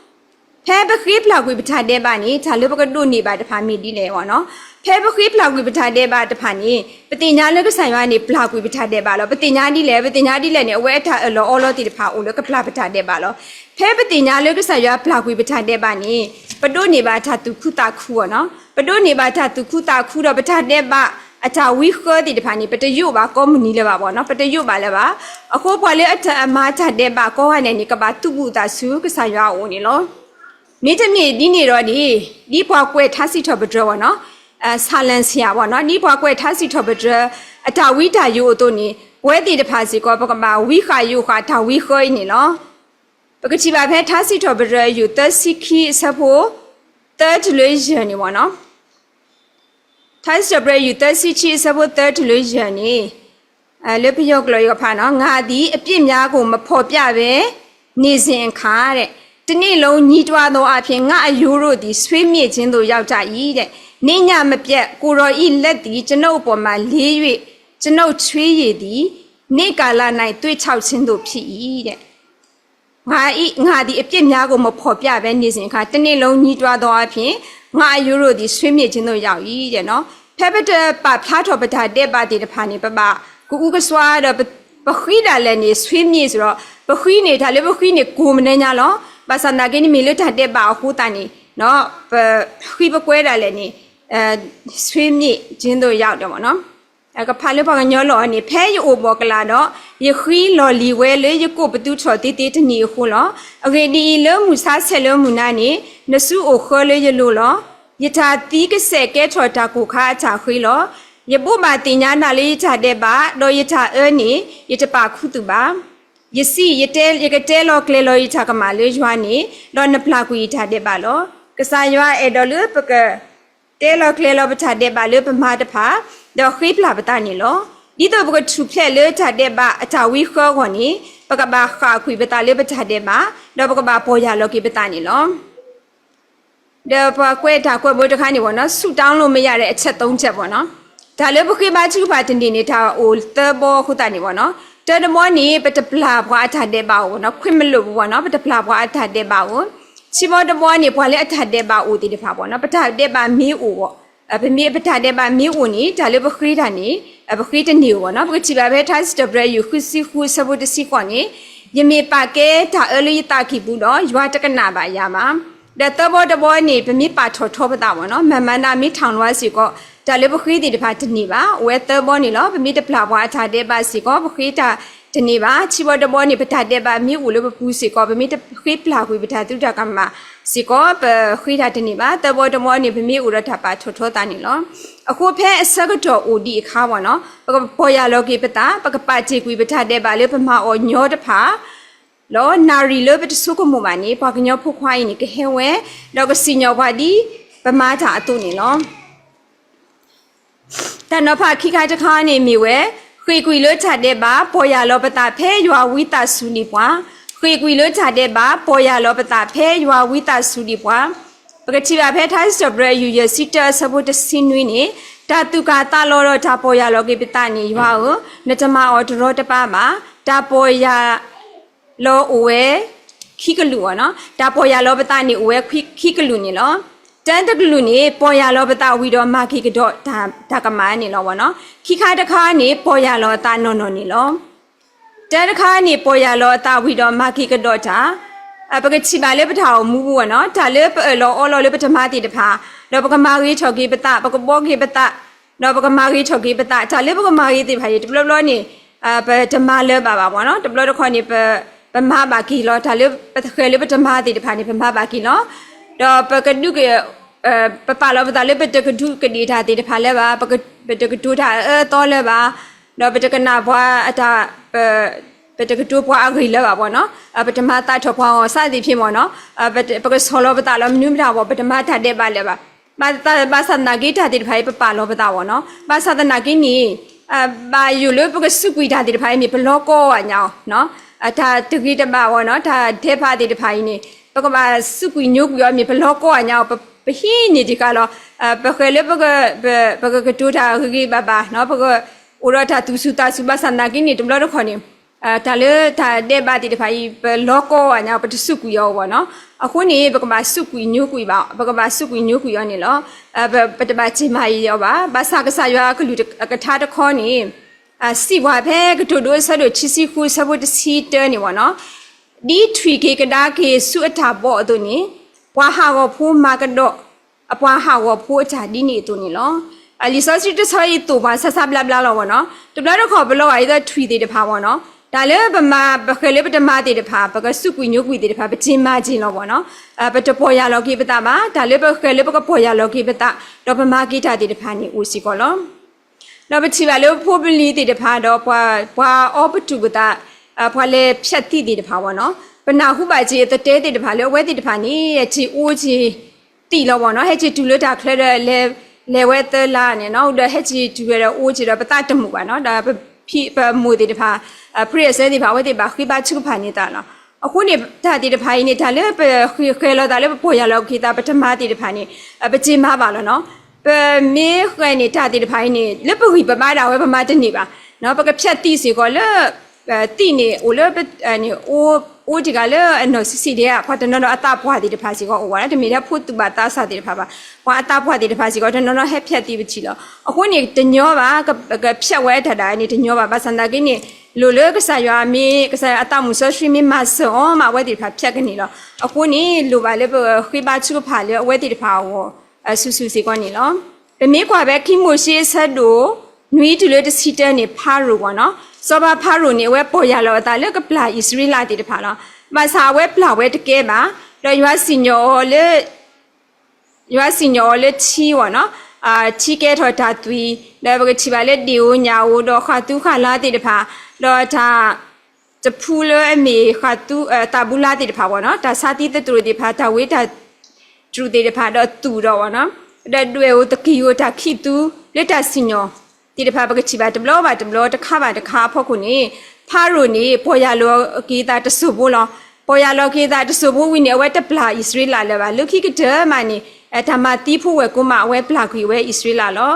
ဖဲပဃ့ပျၢ်ကွံာ်ပတၢ်ဒဲးဘးန့ၣ် တၢ်လၢပကဒိးန့ၢ်ဘၣ်တဖၣ်မ့ၢ်ဒ်လဲၣ်ဘၣ်နီၤ. ဖဲပဃ့ပျၢ်ကွံာ်ပတၢ်ဒဲးဘးတဖၣ်န့ၣ် ပသ့ၣ်ညါလၢကစၢ်ယွၤန့ၣ် ပျၢ်ကွံာ်ပတၢ်ဒဲးဘးလီၤ. ပသ့ၣ်ညါဒ်လဲၣ်, ပသ့ၣ်ညါဒ်လဲၣ်န့ၣ် အဝဲအတၢ်အၢၣ်လီၤအီလီၤသ့ၣ်တဖၣ်အိၣ်လၢကပျၢ်ပတၢ်ဒဲးဘးလီၤ. ဖဲပသ့ၣ်ညါလၢကစၢ်ယွၤပျၢ်ကွံာ်ပတၢ်ဒဲးဘးန့ၣ် ပဒိးန့ၢ်ဘၣ်တၢ်သူၣ်ခုသးခုအီၤနီၤ. ပဒိးန့ၢ်ဘၣ်တၢ်သူၣ်ခုသးခုဒီး ပတၢ်ဒဲးဘးအတၢ်ဝံဃၢသ့ၣ်တဖၣ်န့ၣ် ပတယိးဘၣ်ကိးမုၢ်နံၤလၢၤဘၣ်ဘၣ်နီၤ, ပတယိးဘၣ်လၢၤဘၣ်. အဃိပှၤလၢအတၢ်မၤတၢ်ဒဲးဘးကိးဂၤဒဲးန့ၣ် ကဘၣ်သူၣ်ဘူးအသးဆူကစၢ်ယွၤအအိၣ်န့ၣ်လီၤ. မ့တမ့ၢ်ဒ်န့ၣ်ဒီးန့ၣ် ဒ်ပှၤကွဲးထါစံးထီၣ်ပတြၢၤဘၣ်နီၤ, ဆၣ်လၣ်ဆံးယၤဘၣ်နီၤ, ဒ်ပှၤကွဲးထါစံးထီၣ်ပတြၢၤ အတၢ်ဝံတၢ်ယိးအသိးန့ၣ် ပဝဲသ့ၣ်တဖၣ်စ့ၢ်ကီး ပကဘၣ်ဝံဃာ်ယိးဃာ်တၢ်ဝံဃၢအံၤန့ၣ်လီၤ. ပကထံၣ်ဘၣ်ဖဲထါစံးထီၣ်ပတြၢၤယုၢ်သၢဆံခံအဆၢဖိ သၢတုၤလၢယဲၢ်န့ၣ်မ့ၢ်နီၤ. ထါစံးထီၣ်ပတြၢၤယုၢ်သၢဆံခံအဆၢဖိသၢတုၤလၢယဲၢ်န့ၣ် လၢပယီၤကျိာ်ယကဖးနီၤ, ငါသည် အပြစ်များကို မဖော်ပြဘဲ နေစဉ်အခါ တနေ့လုံးညည်းတွားသောအားဖြင့် ငါ့အရိုးတို့သည် ဆွေးမြေ့ခြင်းသို့ရောက်ကြ၏တဲ့။ နေ့ညမပြတ် ကိုယ်တော်၏လက်သည် ကျွန်ုပ်အပေါ်မှာ လေး၍ ကျွန်ုပ်ချွေးရည်သည် နေ့ကာလ၌ သွေ့ခြောက်ခြင်းသို့ ဖြစ်၏တဲ့။ ငါသည် အပြစ်များကို မဖော်ပြဘဲ နေစဉ်အခါ တနေ့လုံးညည်းတွားသောအားဖြင့် ငါ့အရိုးတို့သည် ဆွေးမြေ့ခြင်းသို့ ရောက်၏တဲ့နီၤ. ဖဲပတပာ်ဖျါထီၣ်ပတၢ်ဒဲးဘးသ့ၣ်တဖၣ်န့ၣ် ပဘၣ်ကအူကစွါဒီး ပဃံဒၣ်လဲာ်န့ၣ် ဆွေးမြေ့ စ့ၢ်ဒီး ပဃံန့ၣ် တၢ်လၢပဃံန့ၣ် ကိၢ်မနုၤညါလီၤ. ဘၣ်ဆၣ်သနာ်က့န့ၣ် မ့ၢ်လၢတၢ်ဒဲးဘးအဃိသတးန့ၣ် ပဃံပကွဲဒၣ်လဲာ်န့ၣ် ဆွေးမြေ့ခြင်းသို့ ရောက်တယ်ပေါ့နော်. ကဖးလၢပှၤကညီလီၢ်အံၤန့ၣ် ဖဲယအိၣ်ဘှီၣ်ကလာ်ဒီး ယဃံလီၢ်လံၤဝဲလၢယကိၣ်ပသူထီၣ်သ့သ့တနံၤအဃိလီၤ. အဂ့ၢ်ဒ်အံၤ, လၢမုၢ်ဆါဆဲးလၢမုၢ်နၤန့ၣ် နစုအိၣ်ဃၢလၢယလိၤလီၤ. ယတၢ်သံကစဲးကဲထီၣ်တၢ်ကိၢ်ခါအတၢ်ဃ့လီၤ. ယဘိးဘၣ်သ့ၣ်ညါနၤလၢယတၢ်ဒဲးဘး, ဒီးယတၢ်အၢန့ၣ် ယတပာ်ခူသူၣ်ဘၣ်. ယစံး, ယကတဲလီၤကျဲၤလီၤယတၢ်ကမၣ်လၢယွၤန့ၣ်, ဒီးနပျၢ်ကွံာ်ယတၢ်ဒဲးဘးလီၤ. ကစၢ်ယွၤအဲၣ်ဒိးလၢပက တဲလီၤကျဲၤလီၤပတၢ်ဒဲးဘးလၢပမါတဖၣ်, ဒီးဃ့ပျၢ်ပသးန့ၣ်လီၤ. ဒ်သိးပကထူၣ်ဖျဲးလၢတၢ်ဒဲးဘးအတၢ်ဝံဃၢအဂီၢ်န့ၣ်, ပကဘၣ်ဃၣ်ကွံာ်ပသးလၢပတၢ်ဒဲးဘး, ဒီးပကဘၣ်ပီၢ်ယၢ်လီၤက့ၤပသးန့ၣ်လီၤ. ဒီးပှၤကွဲးတၢ်ကွဲးဘိတခါန့ၣ်ဘၣ်နီၤ, ဆူၣ်တၢ်လိၣ်မ့ၢ်ယၤဒီး အချက်သုံးချက်ဘၣ်နီၤ. တၢ်လၢပဃ့ဘါထုကဖၣ်တနံၤန့ၣ် တၢ်အိၣ်သၢဘီအဃိသတးန့ၣ်ဘၣ်နီၤ, တၢတဘီန့ၣ် ပတပျၢ်ပှၤအတၢ်ဒဲးဘးအိၣ်ဘၣ်နီၤ, ခွင့်မလွှတ်ဘူးဘၣ်နီၤ, ပတပျၢ်ပှၤအတၢ်ဒဲးဘးအိၣ်. ခံဘီတဘီန့ၣ် ပှၤလၢအတၢ်ဒဲးဘးအိၣ်သ့ၣ်တဖၣ်ဘၣ်နီၤ, ပတၢ်ဒဲးဘးမ့ၢ်အိၣ်ဘၣ်, ပမ့ၢ်ပတၢ်ဒဲးဘးမ့ၢ်အိၣ်န့ၣ် တၢ်လၢပဃ့တၢ်န့ၣ် ပဃ့တန့ၢ်ဘၣ်နီၤ. ပကထံၣ်ဘၣ်ဖဲထါစံးထီၣ်ပတြၢၤယုၢ်ဃုဆံဃုအဆၢဖိတဆံဃိးန့ၣ်, ယမ့ၢ်ပာ်ကဲတၢ်အၢလၢယသးကံၢ်ပူၤဒီး ယွၤတကနၣ်ဘၣ်ယၤဘၣ်. ဒီးသၢဘီတဘီန့ၣ် ပမ့ၢ်ပာ်ထီၣ်ထီပသးဘၣ်နီၤ, မၤမၤနၤမ့ၢ်ထီၣ်လွဲစ့ၢ်ကီး တၢ်လၢပဃ့သ့ၣ်တဖၣ်တန့ၢ်ဘၣ်. အိၣ်ဝဲသၢဘီန့ၣ်လီၤ. ပမ့ၢ်တပျၢ်ပှၤအတၢ်ဒဲးဘးစ့ၢ်ကီး ပဃ့တၢ်တန့ၢ်ဘၣ်. ခံဘီတဘီန့ၣ် ပတၢ်ဒဲးဘးမ့ၢ်အိၣ်လၢပပူၤစ့ၢ်ကီး ပမ့ၢ်တဃ့ပျၢ်ကွံာ်ပတၢ်သုတၢ်ကမၣ်စ့ၢ်ကီး ပဃ့တၢ်တန့ၢ်ဘၣ်. သၢဘီတဘီန့ၣ် ပမ့ၢ်အိၣ်ဒီးတၢ်ပာ်ထီၣ်ထီသးန့ၣ်လီၤ. အဃိဖဲအဆၢကတီၢ်အိၣ်ဒံးအခါဘၣ်နီၤ, ပကပီၢ်ယၢ်လီၤက့ၤပသး, ပကပာ်တ့ၢ်ကွံာ်ပတၢ်ဒဲးဘးလၢပမၤအီၤညီတဖၣ် လီၤ. နၣ်ရံၣ်လၢပတဆိကမိၣ်ဘၣ်န့ၣ် ပှၤကညီဖိခွါအံၤန့ၣ် ကဟဲဝဲ, ဒီးကစံၣ်ညီၣ်ပှၤဒ်ပမၤတၢ်အသိးန့ၣ်လီၤ. တၢ်နီၤဖးခံခါတခါန့ၣ်မ့ၢ်ဝဲ, ဃ့ၢ်ကွံာ်လၢတၢ်ဒဲးဘး ပီၢ်ယၢ်လီၤပသးဖဲယွၤဝံသးစူၤဒံးပှၤ, ဃ့ၢ်ကွံာ်လၢတၢ်ဒဲးဘး ပီၢ်ယၢ်လီၤပသးဖဲယွၤဝံသးစူၤဒံးပှၤ. ပကထံၣ်ဘၣ်ဖဲထါစံးထီၣ်ပတြၢၤယုၢ်ယဲၢ်ဆံတၢအဆၢဖိတဆံနွံန့ၣ်, တၢ်သူၣ်ကၢ်သးလီၤဒီးတၢ်ပီၢ်ယၢ်လီၤက့ၤပသးန့ၣ် ယွၤဧၢ, နတမၤအီၤတရီတပါဘၣ်. တၢ်ပီၢ်ယၢ် လီၤအိၣ်ဝဲ ခံကလုာ်ဘၣ်နီၤ, တၢ်ပီၢ်ယၢ်လီၤပသးန့ၣ်အိၣ်ဝဲခံကလုာ်န့ၣ်လီၤ. တၢတကလုာ်န့ၣ် ပီၢ်ယၢ်လီၤပသးဝံၤဒီးမၤက့ၤကဒီးတၢ်ကမၣ်န့ၣ်လီၤဘၣ်နီၤ. ခံခါတခါန့ၣ် ပီၢ်ယၢ်လီၤအသးနီၢ်နီၢ်န့ၣ်လီၤ. တၢတခါန့ၣ် ပီၢ်ယၢ်လီၤအသးဝံၤဒီးမၤက့ၤကဒီးတၢ်, ပကထံၣ်ဘၣ်လၢပတၢ်အိၣ်မူပူၤဘၣ်နီၤ, တၢ်လၢပအၢၣ်လီၤအီလီၤလၢပတမၤသ့ၣ်တဖၣ်, ဒီးပကမၤဂ့ၤထီၣ်က့ၤပသး, ပကဘှီက့ၤပသး, ဒီးပကမၤဂ့ၤထီၣ်က့ၤပသး, တၢ်လၢပကမၤဂ့ၤသ့ၣ်တဖၣ်အံၤ တဘျီဘျီန့ၣ် ပတမၤလၢၤဘၣ်ဘၣ်ဘၣ်နီၤ, တဘျီတခီန့ၣ် ပမၤဘၣ်က့ၤလီၤ, တၢ်လၢပဃဲၤလၢပတမၤသ့ၣ်တဖၣ်န့ၣ် ပမၤဘၣ်က့ၤလီၤ. ဒီးပကဒုး ပပာ်လီၤပသးလၢပတကဒူးကဒ့ၣ်တၢ်သ့ၣ်တဖၣ်လၢၤဘၣ်, ပတကတိၤတၢ်အအၢအသီလၢၤဘၣ်, ဒီးပတကနၣ်ပှၤအတၢ် ပတကတိၤပှၤအဂ့ၢ်လၢၤဘၣ်ဘၣ်နီၤ, ပတမၤသးထီၣ်ပှၤဂီၢ်စးသ့ၣ်ဖဲမ့ၢ်နီၤ, ပကဆီၣ်လီၤပသးလီၤမနုၤမတၤဘၣ်, ပတမၤတၢ်ဒဲးဘးလၢၤဘၣ်. ဘၣ်ဆၣ်သနာ်က့တၢ်သ့ၣ်တဖၣ်အံၤ ပပာ်လီၤပသးဘၣ်နီၤ, ဘၣ်ဆၣ်သနာ်က့န့ၣ် ဘၣ်ယိၣ်လၢပကစူးကွံာ်တၢ်သ့ၣ်တဖၣ်အံၤန့ၣ် ပလီၤကီအီၤညါအီၤ, တၢ်တဂ့ၤတဘၣ်ဘၣ်နီၤ, တၢ်ဒဲးဘးသ့ၣ်တဖၣ်အံၤန့ၣ် ပကဘၣ်စူးကွံာ်ညိကွံာ်အီၤမ့ၢ် ပလီၤကီအီၤညါအီၤ, ပဟံးန့ၢ်တံၢ်ဃာ်လီၤ, ပဃဲၤလၢပက ပကကတိၤတၢ်ဂ့ၤဂ့ၤဘၣ်ဘၣ်နီၤ, ပကအိၣ်ဒီးတၢ်သူၣ်စူၤသးစူၤ, ဘၣ်ဆၣ်သနာ်က့န့ၣ် တဘျီတခီၣ်န့ၣ် တၢ်လၢတၢ်ဒဲးဘးသ့ၣ်တဖၣ်အံၤ ပလီၤကီအီၤညါအီၤ, ပတစူးကွံာ်အီၤဘၣ်နီၤ. အဃိန့ၣ် ပကဘၣ်စူးကွံာ်ညိကွံာ်ဘၣ်, ပကဘၣ်စူးကွံာ်ညိကွံာ်အီၤန့ၣ်လီၤ. ပတဘၣ်စံၣ်မၤအံၤအီၤဘၣ်. ဘၣ်ဆၣ်ကစၢ်ယွၤအကလုၢ်ကထါတခီန့ၣ် စံးပှၤဖဲကတိၤဒိအဆၢဒိၣ်ခံဆံဃုအဆၢဖိတဆံတၢန့ၣ်ဘၣ်နီၤ, ဒ်ထွံၣ်က့ၤကဒါက့ၤဆူအတၢ်ဘီအသိးန့ၣ်, ပှၤဟးဂီၤဖိမၤကဒီး အပှၤဟးဂီၤဖိအတၢ်ဒ်န့ၣ်အသိးန့ၣ်လီၤ. လံာ်စီဆှံတဆၢအံၤသိၣ်ပှၤစါစါဘျါဘျါလီၤဘၣ်နီၤ. တဘျီတခီၣ်ပလီၤဂာ်ဒ်သိးထွံၣ်သ့ၣ်တဖၣ်ဘၣ်နီၤ, တၢ်လၢပမၤ ပဃဲၤလၢပတမၤသ့ၣ်တဖၣ် ပကစူးကွံာ်ညိကွံာ်သ့ၣ်တဖၣ် ပစံၣ်မၤစ့ၢ်လီၤဘၣ်နီၤ. ပတပီၢ်ယၢ်လီၤက့ၤပသးဘၣ်, တၢ်လၢပဃဲၤလၢပကပီၢ်ယၢ်လီၤက့ၤပသး ဒီးပမၤက့ၤတၢ်သ့ၣ်တဖၣ်န့ၣ်အိၣ်စ့ၢ်ကီးလီၤ. ဒီးပထံၣ်ဘၣ်လၢဖိပလံၤသ့ၣ်တဖၣ်ဒီး ပှၤအီပတူၢ်ပသး, ပှၤလဲၤဖျဲးသံသ့ၣ်တဖၣ်ဘၣ်နီၤ, ပနၢ်ဟူဘၣ်က့ၤအသတဲသ့ၣ်တဖၣ်လၢအဝဲသ့ၣ်တဖၣ်န့ၣ် ဟဲက့ၤအိၣ်က့ၤသံးလီၤဘၣ်နီၤ, ဟဲက့ၤတုၤလၢတၢ်ချၢဒီး လဲၤဝဲသၢလါန့ၣ်နီၤ, ဒီးဟဲက့ၤတုၤဝဲဒီးအိၣ်က့ၤဒီးပသးတမုာ်ဘၣ်နီၤ, ဒီးပဖံပမိၢ်သ့ၣ်တဖၣ် ဖံအစဲသ့ၣ်တဖၣ် အဝဲသ့ၣ်ဘၣ်ဃ့ဘါထုကဖၣ်န့ၢ်သးလီၤ. အဃိန့ၣ် တၢ်သ့ၣ်တဖၣ်အံၤန့ၣ် တၢ်လၢပဃ့ၢ်ဃဲၤလီၤသးလၢပပီၢ်ယၢ်လီၤက့ၤသး ပတမၤသ့ၣ်တဖၣ်န့ၣ် ပစ့မၤဘၣ်လီၤနီၤ. ပမ့ၢ်ဃဲၤန့ၣ် တၢ်သ့ၣ်တဖၣ်အံၤန့ၣ် လၢပဂံၢ်ပဘါဒၣ်ဝဲ ပမၤတန့ၢ်ဘၣ်. ပကဖျဲးသံးစ့ၢ်ကီးလၢ သံးန့ၣ်အိၣ်လၢ အိၣ်တဂၤလၢအနီၢ်ဆံးဆံးဒဲး ပှၤတနီၤနီၤအသးပှၢ်သ့ၣ်တဖၣ်စ့ၢ်ကီးအိၣ်ဝဲလီၤ, တမ့ၢ်ထဲဖိသူၣ်ဘၣ်သးစၢ်သ့ၣ်တဖၣ်ဘၣ်, ပှၤအသးပှၢ်သ့ၣ်တဖၣ်စ့ၢ်ကီး တနီၤနီၤဟဲဖျဲးသံးပထံးလီၤ. အဃိန့ၣ် တညီဘၣ် ကဖျဲးဝဲတၢ်ဒၣ်န့ၣ် တညီဘၣ်. ဘၣ်ဆၣ်သနာ်က့န့ၣ် လိၣ်လၢကစၢ်ယွၤမ့ၢ် ကစၢ်ယွၤအသးမုၢ်စီဆှံမ့ၢ်မၤစၢၤအီၤမး အဝဲသ့ၣ်တဖၣ်ဖျဲးကန့ၢ်လီၤ. အဃိန့ၣ် လိၣ်ဘၣ်လၢပဃ့ဘါထုကဖၣ်လၢအဝဲသ့ၣ်တဖၣ်အဂီၢ် စုာ်စုာ်စ့ၢ်ကီးန့ၣ်လီၤ. ပမ့ၢ်ကွၢ်ဖဲခံမိၤၡ့အဆၢဒိၣ် နွံတုၤလၢတဆံတၢန့ၣ် ဖၤရိၤဘၣ်နီၤ, စီၤပၤဖၤရိၤန့ၣ် အဝဲပီၢ်ယၢ်လီၤအသးလၢကပျၢ်အံၣ်စရ့လးသ့ၣ်တဖၣ်လီၤ. ဘၣ်ဆၣ်အဝဲပျၢ်ဝဲတကဲဘၣ်, ဒီးယွၤစံၣ်ညီၣ်အီၤလၢ ယွၤစံၣ်ညီၣ်အီၤလၢထံဘၣ်နီၤ, ထံကဲထီၣ်တၢ်သွံၣ်, ဒီးပကထံၣ်ဘၣ်လၢဒ့ၣ်ဧိၤညၣ်ဧိၤ ဒီးဃၢ်သူဃၢ်လါသ့ၣ်တဖၣ်, ဒီးတၢ် တဖုလၢအမ့ၢ်ဃၢ်သူ သးဘူးလါသ့ၣ်တဖၣ်ဘၣ်နီၤ, တၢ်ဆါသံသတြိာ်သ့ၣ်တဖၣ်, တၢ်ဝ့တၢ်တြူာ်သ့ၣ်တဖၣ်, ဒီးသူၣ်ဒီးဘၣ်နီၤ, ဒီးဒွဲၣ်ဧိၤသကံၤဧိၤ တၢ်ခံးသူလၢတၢ်စံၣ်ညီၣ်သ့ၣ်တဖၣ် ပကထံၣ်ဘၣ်တဘျီဘၣ်တဘျီ တခါဘၣ်တခါအဖီခိၣ်န့ၣ်, ဖၤရိၤန့ၣ် ပီၢ်ယၢ်လီၤက့ၤအသးတစိၢ်ဖိလီၤ. ပီၢ်ယၢ်လီၤက့ၤအသးတစိၢ်ဖိဝံၤန့ၣ် အဝဲတပျၢ်အံၣ်စရ့လးလၢၤဘၣ်. လၢခံကတၢၢ်မးန့ၣ် တၢ်မၤသံဖိဝဲၢ်ကိမး အဝဲပျၢ်ကွံာ်ဝဲအံၣ်စရ့လးလီၤ.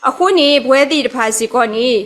အဃိန့ၣ် ပဝဲသ့ၣ်တဖၣ်စ့ၢ်ကီးန့ၣ်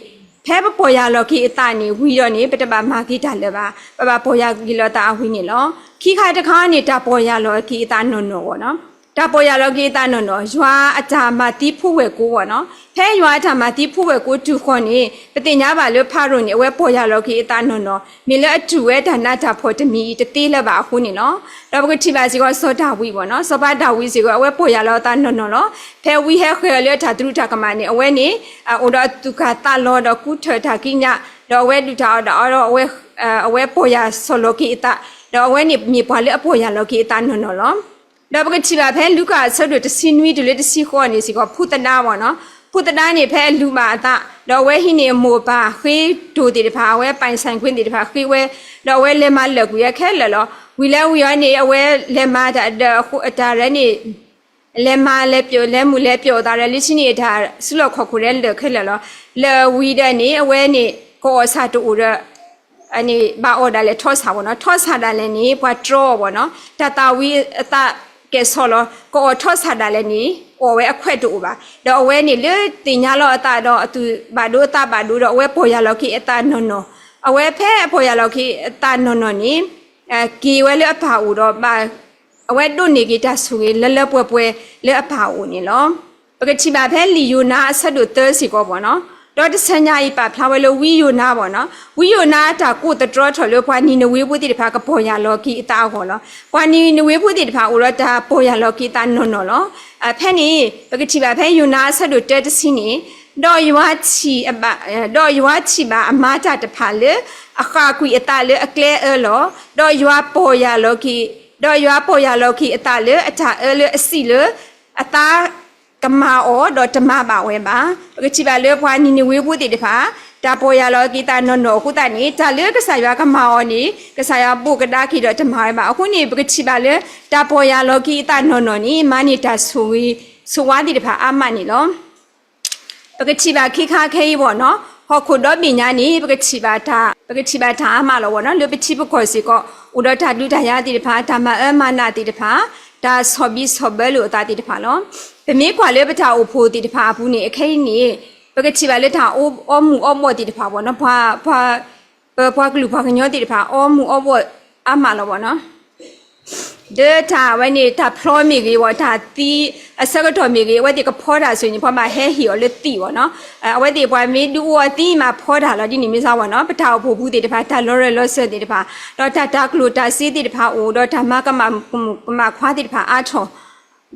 ဖဲပပီၢ်ယၢ်လီၤက့ၤအသးန့ၣ် ဝံၤဒီးန့ၣ် ပတဘၣ်မၤက့ၤတၢ်လၢၤဘၣ်, ပဘၣ်ပီၢ်ယၢ်က့ၤလီၤသးအဝံၤန့ၣ်လီၤ. ခံခါတခါန့ၣ် တၢ်ပီၢ်ယၢ်လီၤက့ၤအသးနီၢ်နီၢ်ဘၣ်နီၤ, တၢ်ပီၢ်ယၢ်လီၤက့ၤအသးနီၢ်နီၢ်, ယွၤအတၢ်မၤသံဖိဝဲၢ်ကိဘၣ်နီၤ. ဖဲယွၤအတၢ်မၤသံဖိဝဲၢ်ကိတုၤဃီၤန့ၣ် ပသ့ၣ်ညါဘၣ်လၢဖၤရိၤန့ၣ် အဝဲပီၢ်ယၢ်လီၤက့ၤအသးနီၢ်နီၢ်, မ့ၢ်လၢအတူၢ်ဝဲတၢ်နးတၢ်ဖှီၣ်တမံၤအံၤတသ့လၢၤဘၣ်အဃိန့ၣ်လီၤ. ဒီးပကထံၣ်ဘၣ်စ့ၢ်ကီးစီၤဒၤဝံးဘၣ်နီၤ, စီၤပၤဒၤဝံးစ့ၢ်ကီး အဝဲပီၢ်ယၢ်လီၤအသးနီၢ်နီၢ်လီၤ. ဖဲဝံဟဲဃဲၤအီၤလၢတၢ်သရူးတၢ်ကမၣ်န့ၣ် အဝဲန့ၣ် အိၣ်ဒီးသူၣ်ကၢ်သးလီၤဒီးကူထၢၣ်တၢ်ကံးညာ်, ဒီးအဝဲဒုၣ်တၢ်အီၣ်တၢ်အီဒီး အဝဲပီၢ်ယၢ်စီၢ်လီၤက့ၤအသး, ဒီးအဝဲန့ၣ်မ့ၢ်ပှၤလၢအပီၢ်ယၢ်လီၤက့ၤအသးနီၢ်နီၢ်လီၤ. ဒီးပကထံၣ်ဘၣ်ဖဲလူၤကၣ်အဆၢဒိၣ်တဆံနွံတုၤလၢတဆံဃိးန့ၣ်စ့ၢ်ကီး ဖိသဒါဘၣ်နီၤ, ဖိသဒါန့ၣ် ဖဲအလူၤဘၣ်အသး ဒီးအဝဲဟံးန့ၢ်အမိၢ်အပၢ်ဃ့တိၢ်သ့ၣ်တဖၣ်, အဝဲပၢၢ်ဆၣ်ခွ့သ့ၣ်တဖၣ်ဃ့ဝဲ, ဒီးအဝဲလဲၤမၤလၢာ်ကွံာ်ဝဲခဲလၢာ်လီၤ. ဝံၤလၢဝံၤအီၤန့ၣ် အဝဲလဲၤမၤတၢ်ဒီးအတၢ်ရဲၣ်န့ၣ် လဲၤမၤလဲၤပျိာ် လဲၤမုာ်လဲၤပျိာ်အသးဒီး လၢခံန့ၣ် တၢ်စုလီၢ်ခီၣ်ခိၣ်ဒီးလၢာ်ခဲလၢာ်လီၤ. လၢဝံၤဒီးန့ၣ် အဝဲန့ၣ် ကအီၣ်ဆၣ်တအိၣ်ဒီး န့ၣ် ဘၣ်အီၣ်ဒၣ်လဲာ်ထီၣ်ဆၣ်ဘၣ်နီၤ, ထီၣ်ဆၣ်ဒၣ်လဲာ်န့ၣ် ပှၤတြီအီၤဘၣ်နီၤ, တၢ်သၣ်ဝံၤအသးကဲၣ်ဆီလီၤ, ကအီၣ်ထီၣ်ဆၣ်ဒၣ်လဲာ်န့ၣ် အီၣ်ဝဲအခွဲးတအိၣ်ဘၣ်. ဒီးအဝဲန့ၣ်လၢသ့ၣ်ညါလီၤအသးဒီးအသူၣ်ဘၣ်ဒိသးဘၣ်ဒိဒီး အဝဲပီၢ်ယၢ်လီၤက့ၤအသးနီၢ်နီၢ်, အဝဲဖဲအပီၢ်ယၢ်လီၤက့ၤအသးနီၢ်နီၢ်န့ၣ် က့ၤဝဲလၢအပၢ်အိၣ်ဒီး အဝဲဒိးန့ၢ်က့ၤတၢ်ဆိၣ်ဂ့ၤလၢလၢပှဲၤပှဲၤလၢအပၢ်အအိၣ်န့ၣ်လီၤ. ပကထံၣ်ဘၣ်ဖဲလံာ်ယိၤနါအဆၢဒိၣ်သၢစ့ၢ်ကီးဘၣ်နီၤ, ဒီးတဆၢညါအံၤပာ်ဖျါဝဲလၢဝံယိၤနါဘၣ်နီၤ, ဝံယိၤနါအတၢ်ကိးသတြီထီၣ်လၢပှၤနံၤနဝ့ဖိသ့ၣ်တဖၣ်ကပီၢ်ယၢ်လီၤက့ၤအသးအဂီၢ်လီၤ. ပှၤနံၤနဝ့ဖိသ့ၣ်တဖၣ်အိၣ်ဒီးတၢ်ပီၢ်ယၢ်လီၤက့ၤအသးနီၢ်နီၢ်လီၤ. ဖဲန့ၣ် ပကထံၣ်ဘၣ်ဖဲယိၤနါအဆၢဒိၣ်တၢတဆံန့ၣ်, ဒီးယွၤထံၣ်ဘၣ်, ဒီးယွၤထံၣ်ဘၣ်အမါတၢ်တဖၣ်လၢ အဃၣ်ကွံာ်အသးလၢအကျဲအၢလီၤ. ဒီးယွၤပီၢ်ယၢ်လီၤက့ၤ, ဒီးယွၤပီၢ်ယၢ်လီၤက့ၤအသးလၢအတၢ်အၢလၢအစံးလၢ အသးကမၤအီၤဒီးတမၤဘၣ်ဝဲဘၣ်. ပကထံၣ်ဘၣ်လၢပှၤနံၤနဝ့ဖိသ့ၣ်တဖၣ် တၢ်ပီၢ်ယၢ်လီၤက့ၤအသးနီၢ်နီၢ်အဃိသတးန့ၣ် တၢ်လၢကစၢ်ယွၤကမၤအီၤန့ၣ် ကစၢ်ယွၤဘိးကဒါက့ၤဒီးတမၤဝဲဘၣ်. အဃိန့ၣ် ပကထံၣ်ဘၣ်လၢ တၢ်ပီၢ်ယၢ်လီၤက့ၤအသးနီၢ်နီၢ်န့ၣ် မၤန့ၢ်တၢ်ဆိၣ်ဂ့ၤဆိၣ်ဝါသ့ၣ်တဖၣ်အါမးန့ၣ်လီၤ. ပကထံၣ်ဘၣ်ခံခါခဲအံၤဘၣ်နီၤ, ဟီၣ်ခိၣ်ဒီဘ့ၣ်ညါန့ၣ် ပကထံၣ်ဘၣ်တၢ်, ပကထံၣ်ဘၣ်တၢ်အါမးလီၤဘၣ်နီၤ, လၢပထံပကီၢ်စ့ၢ်ကီး အိၣ်ဒီးတၢ်ဒုးတၢ်ယၤသ့ၣ်တဖၣ်, တၢ်မၤအၢမၤနးသ့ၣ်တဖၣ်, တၢ်ဆီၣ်ဘံဆီၣ်ဘၢလိာ်အသးသ့ၣ်တဖၣ်လီၤ. ပမ့ၢ်ကွၢ်လၢပတၢ်အိၣ်ဖှိၣ်သ့ၣ်တဖၣ်အပူၤန့ၣ် အခဲအံၤန့ၣ် ပကထံၣ်ဘၣ်လၢတၢ်အီမူၤအီဘှီၣ်သ့ၣ်တဖၣ်ဘၣ်နီၤ, ပှၤ, ပှၤကလုာ်ပှၤကညီသ့ၣ်တဖၣ် အီမူၤအီဘှီၣ်အါမးလီၤဘၣ်နီၤ. ဒီးတၢ်ဝဲန့ၣ် တၢ်ဖျီမ့ၢ်ဂ့ၤဘၣ်, တၢ်သံအဆၢကတီၢ်မ့ၢ်ဂ့ၤ, အဝဲသ့ၣ်ကဖီတၢ်ဆိၣ်န့ၣ် ပှၤဘၣ်ဟဲဟ့ၣ်အီၤလၢသံးဘၣ်နီၤ. အဝဲသ့ၣ်ပှၤမ့ၢ်ဒုးအိၣ်အီၤသံမးဖီတၢ်လီၤ. ဒ်န့ၣ်မ့ၢ်စ့ၢ်ဘၣ်နီၤ, ပတၢ်အိၣ်ဖှိၣ်ပူၤသ့ၣ်တဖၣ် တၢ်လီၤရၢၢ်လီၤစၢၤသ့ၣ်တဖၣ်, ဒီးတၢ်တၤကျိၣ်တၤစ့သ့ၣ်တဖၣ်အိၣ်, ဒီးတၢ်မၤကမၣ်ကမၣ်ခွါသ့ၣ်တဖၣ်အါထီၣ်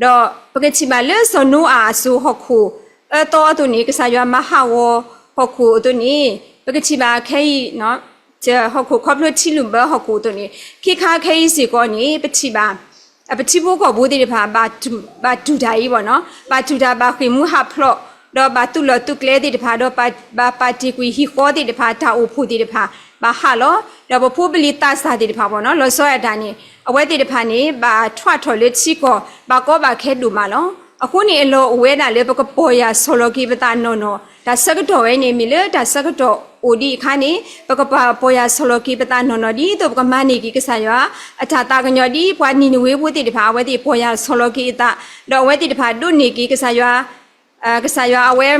ဒီးပကထံၣ်ဘၣ်လၢစီၤနိအၤအစိၤဟီၣ်ခိၣ်အၢသီအသိးန့ၣ် ကစၢ်ယွၤမၤဟးဂီၤဟီၣ်ခိၣ်အသိးန့ၣ် ပကထံၣ်ဘၣ်ခဲအံၤ ဟီၣ်ခိၣ်ခီဖျိထံလုၢ်ဘၢဟီၣ်ခိၣ်အသိးန့ၣ် ခဲခါခဲအံၤစ့ၢ်ကီးန့ၣ် ပထံၣ်ဘၣ် ပထံဖိကီၢ်ဖိသ့ၣ်တဖၣ် ဘၣ်တူၢ်တၢ်အံၤဘၣ်နီၤ, ဘၣ်တူၢ်တၢ်ဘၣ်ဃ့ၢ်မူဟးဖျိး, ဒီးဘၣ်သုးလီၢ်သုးကျဲသ့ၣ်တဖၣ်, ဒီးဘၣ်ပာ်တ့ၢ်ကွံာ်ဟံၣ်ဃီသ့ၣ်တဖၣ်, တၢ်အိၣ်ဖှိၣ်သ့ၣ်တဖၣ် ဘၣ်ဟးလီၤ. ဒီးပဖိပလံၤသးစၢ်သ့ၣ်တဖၣ်ဘၣ်နီၤ လီၤဆီဒၣ်တၢ်န့ၣ် အဝဲသ့ၣ်တဖၣ်န့ၣ် ဘၣ်ထွးထီၣ်လၢထံကီၢ် ဘၣ်ကီဘၣ်ခဲဒိၣ်မးလီၤ. အဃိန့ၣ် အလီၢ်အိၣ်ဝဲဒၣ်လၢပကပီၢ်ယၢ်ဆီၣ်လီၤက့ၤပသးနီၢ်နီၢ်, တၢ်ဆၢကတီၢ်ဝဲန့ၣ် မ့ၢ်လၢတၢ်ဆၢကတီၢ်အိၣ်ဒံးအခါန့ၣ် ပကပီၢ်ယၢ်ဆီၣ်လီၤက့ၤပသးနီၢ်နီၢ် ဒ်သိးပကမၤန့ၢ်က့ၤကစၢ်ယွၤအတၢ်သးကညီၤ ဒ်ပှၤနံၤနဝ့ဖိသ့ၣ်တဖၣ် အဝဲသ့ၣ်ပီၢ်ယၢ်ဆီၣ်လီၤက့ၤအသး ဒီးအဝဲသ့ၣ်တဖၣ်ဒိးန့ၢ်က့ၤကစၢ်ယွၤ ကစၢ်ယွၤအဝဲ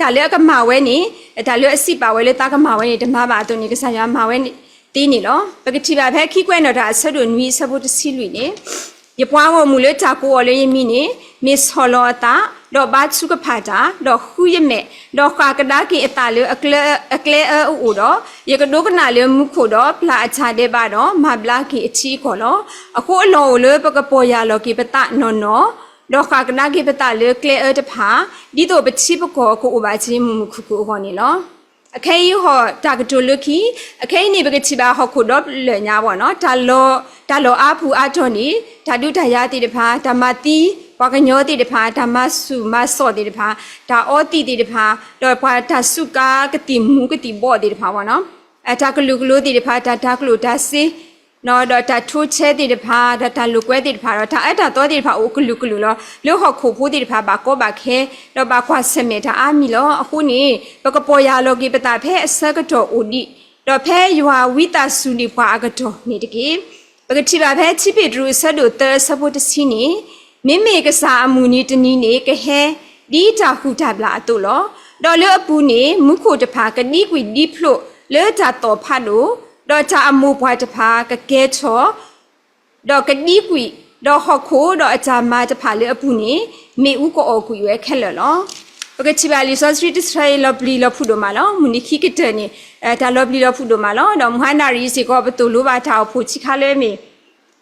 တၢ်လၢအကမၣ်ဝဲန့ၣ် တၢ်လၢအစံးပာ်ဝဲလၢသးကမၣ်ဝဲန့ၣ် တမၤဘၣ်အသိးန့ၣ် ကစၢ်ယွၤမၤဝဲသ့န့ၣ်လီၤ. ပကထံၣ်ဘၣ်ဖဲခံကွဲးနီၣ်တၢ်အဆၢဒိၣ်နွံအဆၢဖိတဆံလွံၢ်န့ၣ်, ယပှၤဂီၢ်မုၢ်လၢတၢ်ကိးအီၤလၢယမံၤန့ၣ် မ့ၢ်ဆီၣ်လီၤအသး, ဒီးဘါထုကဖၣ်တၢ်, ဒီးဃုယမဲာ်, ဒီးဃၣ်ကဒါက့ၤအသးလၢအကျဲအၢအအိၣ်ဒီး, ယကဒိကနၣ်လၢမူခိၣ်ဒီးပျၢ်အတၢ်ဒဲးဘးဒီး မၤဘျါက့ၤအထံအကီၢ်လီၤ. အဃိအလီၢ်အိၣ်လၢပကပီၢ်ယၢ်လီၤက့ၤပသးနီၢ်နီၢ် ဒီးဃၣ်ကဒါက့ၤပသးလၢကျဲအၢတဖၣ်, ဒ်သိးပထံပကီၢ်ကအိၣ်ဘၣ်က့ၤမုာ်မုာ်ခုၣ်ခုၣ်အဂီၢ်န့ၣ်လီၤ. အခဲအံၤဟီၣ်တၢ်ကတိၤလၢခံ, အခဲအံၤန့ၣ် ပကထံၣ်ဘၣ်ဟီၣ်ခိၣ်ဒီဖျၢၣ်ညါဘၣ်နီၤ, တၢ်လီၢ်အါပူၤအါတီၢ်န့ၣ် တၢ်ဒုးတၢ်ယၤသ့ၣ်တဖၣ်, တၢ်မၤသံပှၤကညီသ့ၣ်တဖၣ်, တၢ်မၤဆူၣ်မၤစိးသ့ၣ်တဖၣ်, တၢ်အီသံးသ့ၣ်တဖၣ်, ဒီးပှၤတၢ်စူးကါကသံၣ်မူၤကသံၣ်ဘီၣ်သ့ၣ်တဖၣ်ဘၣ်နီၤ, တၢ်ကလုာ်ကလိၤသ့ၣ်တဖၣ်, တၢ်တၤကျိၣ်တၤစ့ ဒီးတၢ်ထိဆဲသ့ၣ်တဖၣ်, ဒီးတၢ်လိာ်ကွဲသ့ၣ်တဖၣ်, ဒီးတၢ်အၢတၢ်သီသ့ၣ်တဖၣ်အိၣ်ကလုာ်ကလုာ်လီၤ. လၢဟီၣ်ခိၣ်ဖိသ့ၣ်တဖၣ်ဘၣ်ကီဘၣ်ခဲ, ဒီးဘၣ်ကွၢ်ဆၢၣ်မဲာ်တၢ်အါမံၤလီၤ. အဃိန့ၣ် ပကပီၢ်ယၢ်လီၤက့ၤပသးဖဲအဆၢကတီၢ်အိၣ်ဒံး, ဒီးဖဲယွၤဝံသးစူၤန့ၢ်ပှၤအကတီၢ်န့ၣ်တက့ၢ်. ပကထံၣ်ဘၣ်ဖဲခံပ့းတရူးအဆၢဒိၣ်သၢအဆၢဖိတဆံန့ၣ်, မ့မ့ၢ်ကစၢ်အမုၢ်နံၤတနံၤန့ၣ် ကဟဲဒ်တၢ်ဟူၣ်တၢ်ဘျၣ်အသိးလီၤ. ဒီးလၢအပူၤန့ၣ် မူခိၣ်တဖၣ်ကဒံကွံာ်ဒံဖျိးလၢတၢ်သီၣ်ဖးဒိၣ်, ဒီးတၢ်အမိၢ်ပှၢ်တဖၣ်ကကဲထီၣ် ဒီးကဒံကွံာ်, ဒီးဟီၣ်ခိၣ်ဒီးအတၢ်မၤတဖၣ်လၢအပူၤန့ၣ် မ့ၣ်အူကအီၣ်ကွံာ်ဝဲခဲလၢာ်လီၤ. ပကထံၣ်ဘၣ်လံာ်စီဆှံတဆၢအံၤ လီၤပျံၤလီၤဖုးဒိၣ်မးလီၤ. မုၢ်နံၤခံကတၢၢ်န့ၣ် တၢ်လီၤပျံၤလီၤဖုးဒိၣ်မးလီၤ. ဒီးမုၢ်ဟါနၣ်ရံၣ်စ့ၢ်ကီး ပသိၣ်လိဘၣ်တၢ်အိၣ်ဖှိၣ်ခံခါလၢမ့ၢ်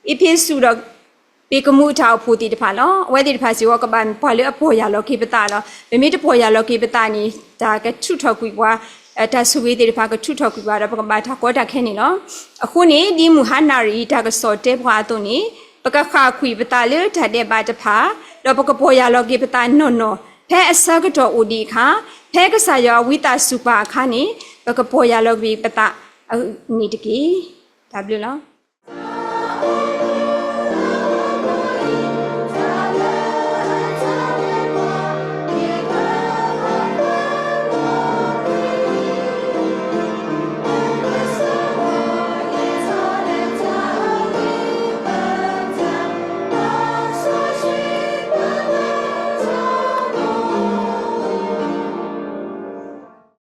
အ့းဖ့းစူးဒီး ပ့းကမူးတၢ်အိၣ်ဖှိၣ်သ့ၣ်တဖၣ်လီၤ. အဝဲသ့ၣ်တဖၣ်စ့ၢ်ကီး ကဘၣ်ပှၤလၢအပီၢ်ယၢ်လီၤက့ၤပသးလီၤ. ပမ့ၢ်တပီၢ်ယၢ်လီၤက့ၤပသးန့ၣ် တၢ်ကထုးထီၣ်ကွံာ်ပှၤ, တၢ်ဆိၣ်ဂ့ၤသ့ၣ်တဖၣ်ကထုးထီၣ်ကွံာ်ပှၤဒီး ပကဘၣ်တၢ်ကီတၢ်ခဲန့ၣ်လီၤ. အဃိန့ၣ် ဒ်မုၢ်ဟါနၣ်ရံၣ်တၢ်ကစီၣ်တဲပှၤအသိးန့ၣ်, ပကဃၣ်ကွံာ်ပသးလၢတၢ်ဒဲးဘးတဖၣ်, ဒီးပကပီၢ်ယၢ်လီၤက့ၤပသးနီၢ်နီၢ်, ဖဲအဆၢကတီၢ်အိၣ်ဒံးအခါ, ဖဲကစၢ်ယွၤဝံသးစူၤပှၤအခါန့ၣ်, ပကပီၢ်ယၢ်လီၤက့ၤပသးန့ၣ်တက့ၢ်. တၢ်ဘျုးလီၤ.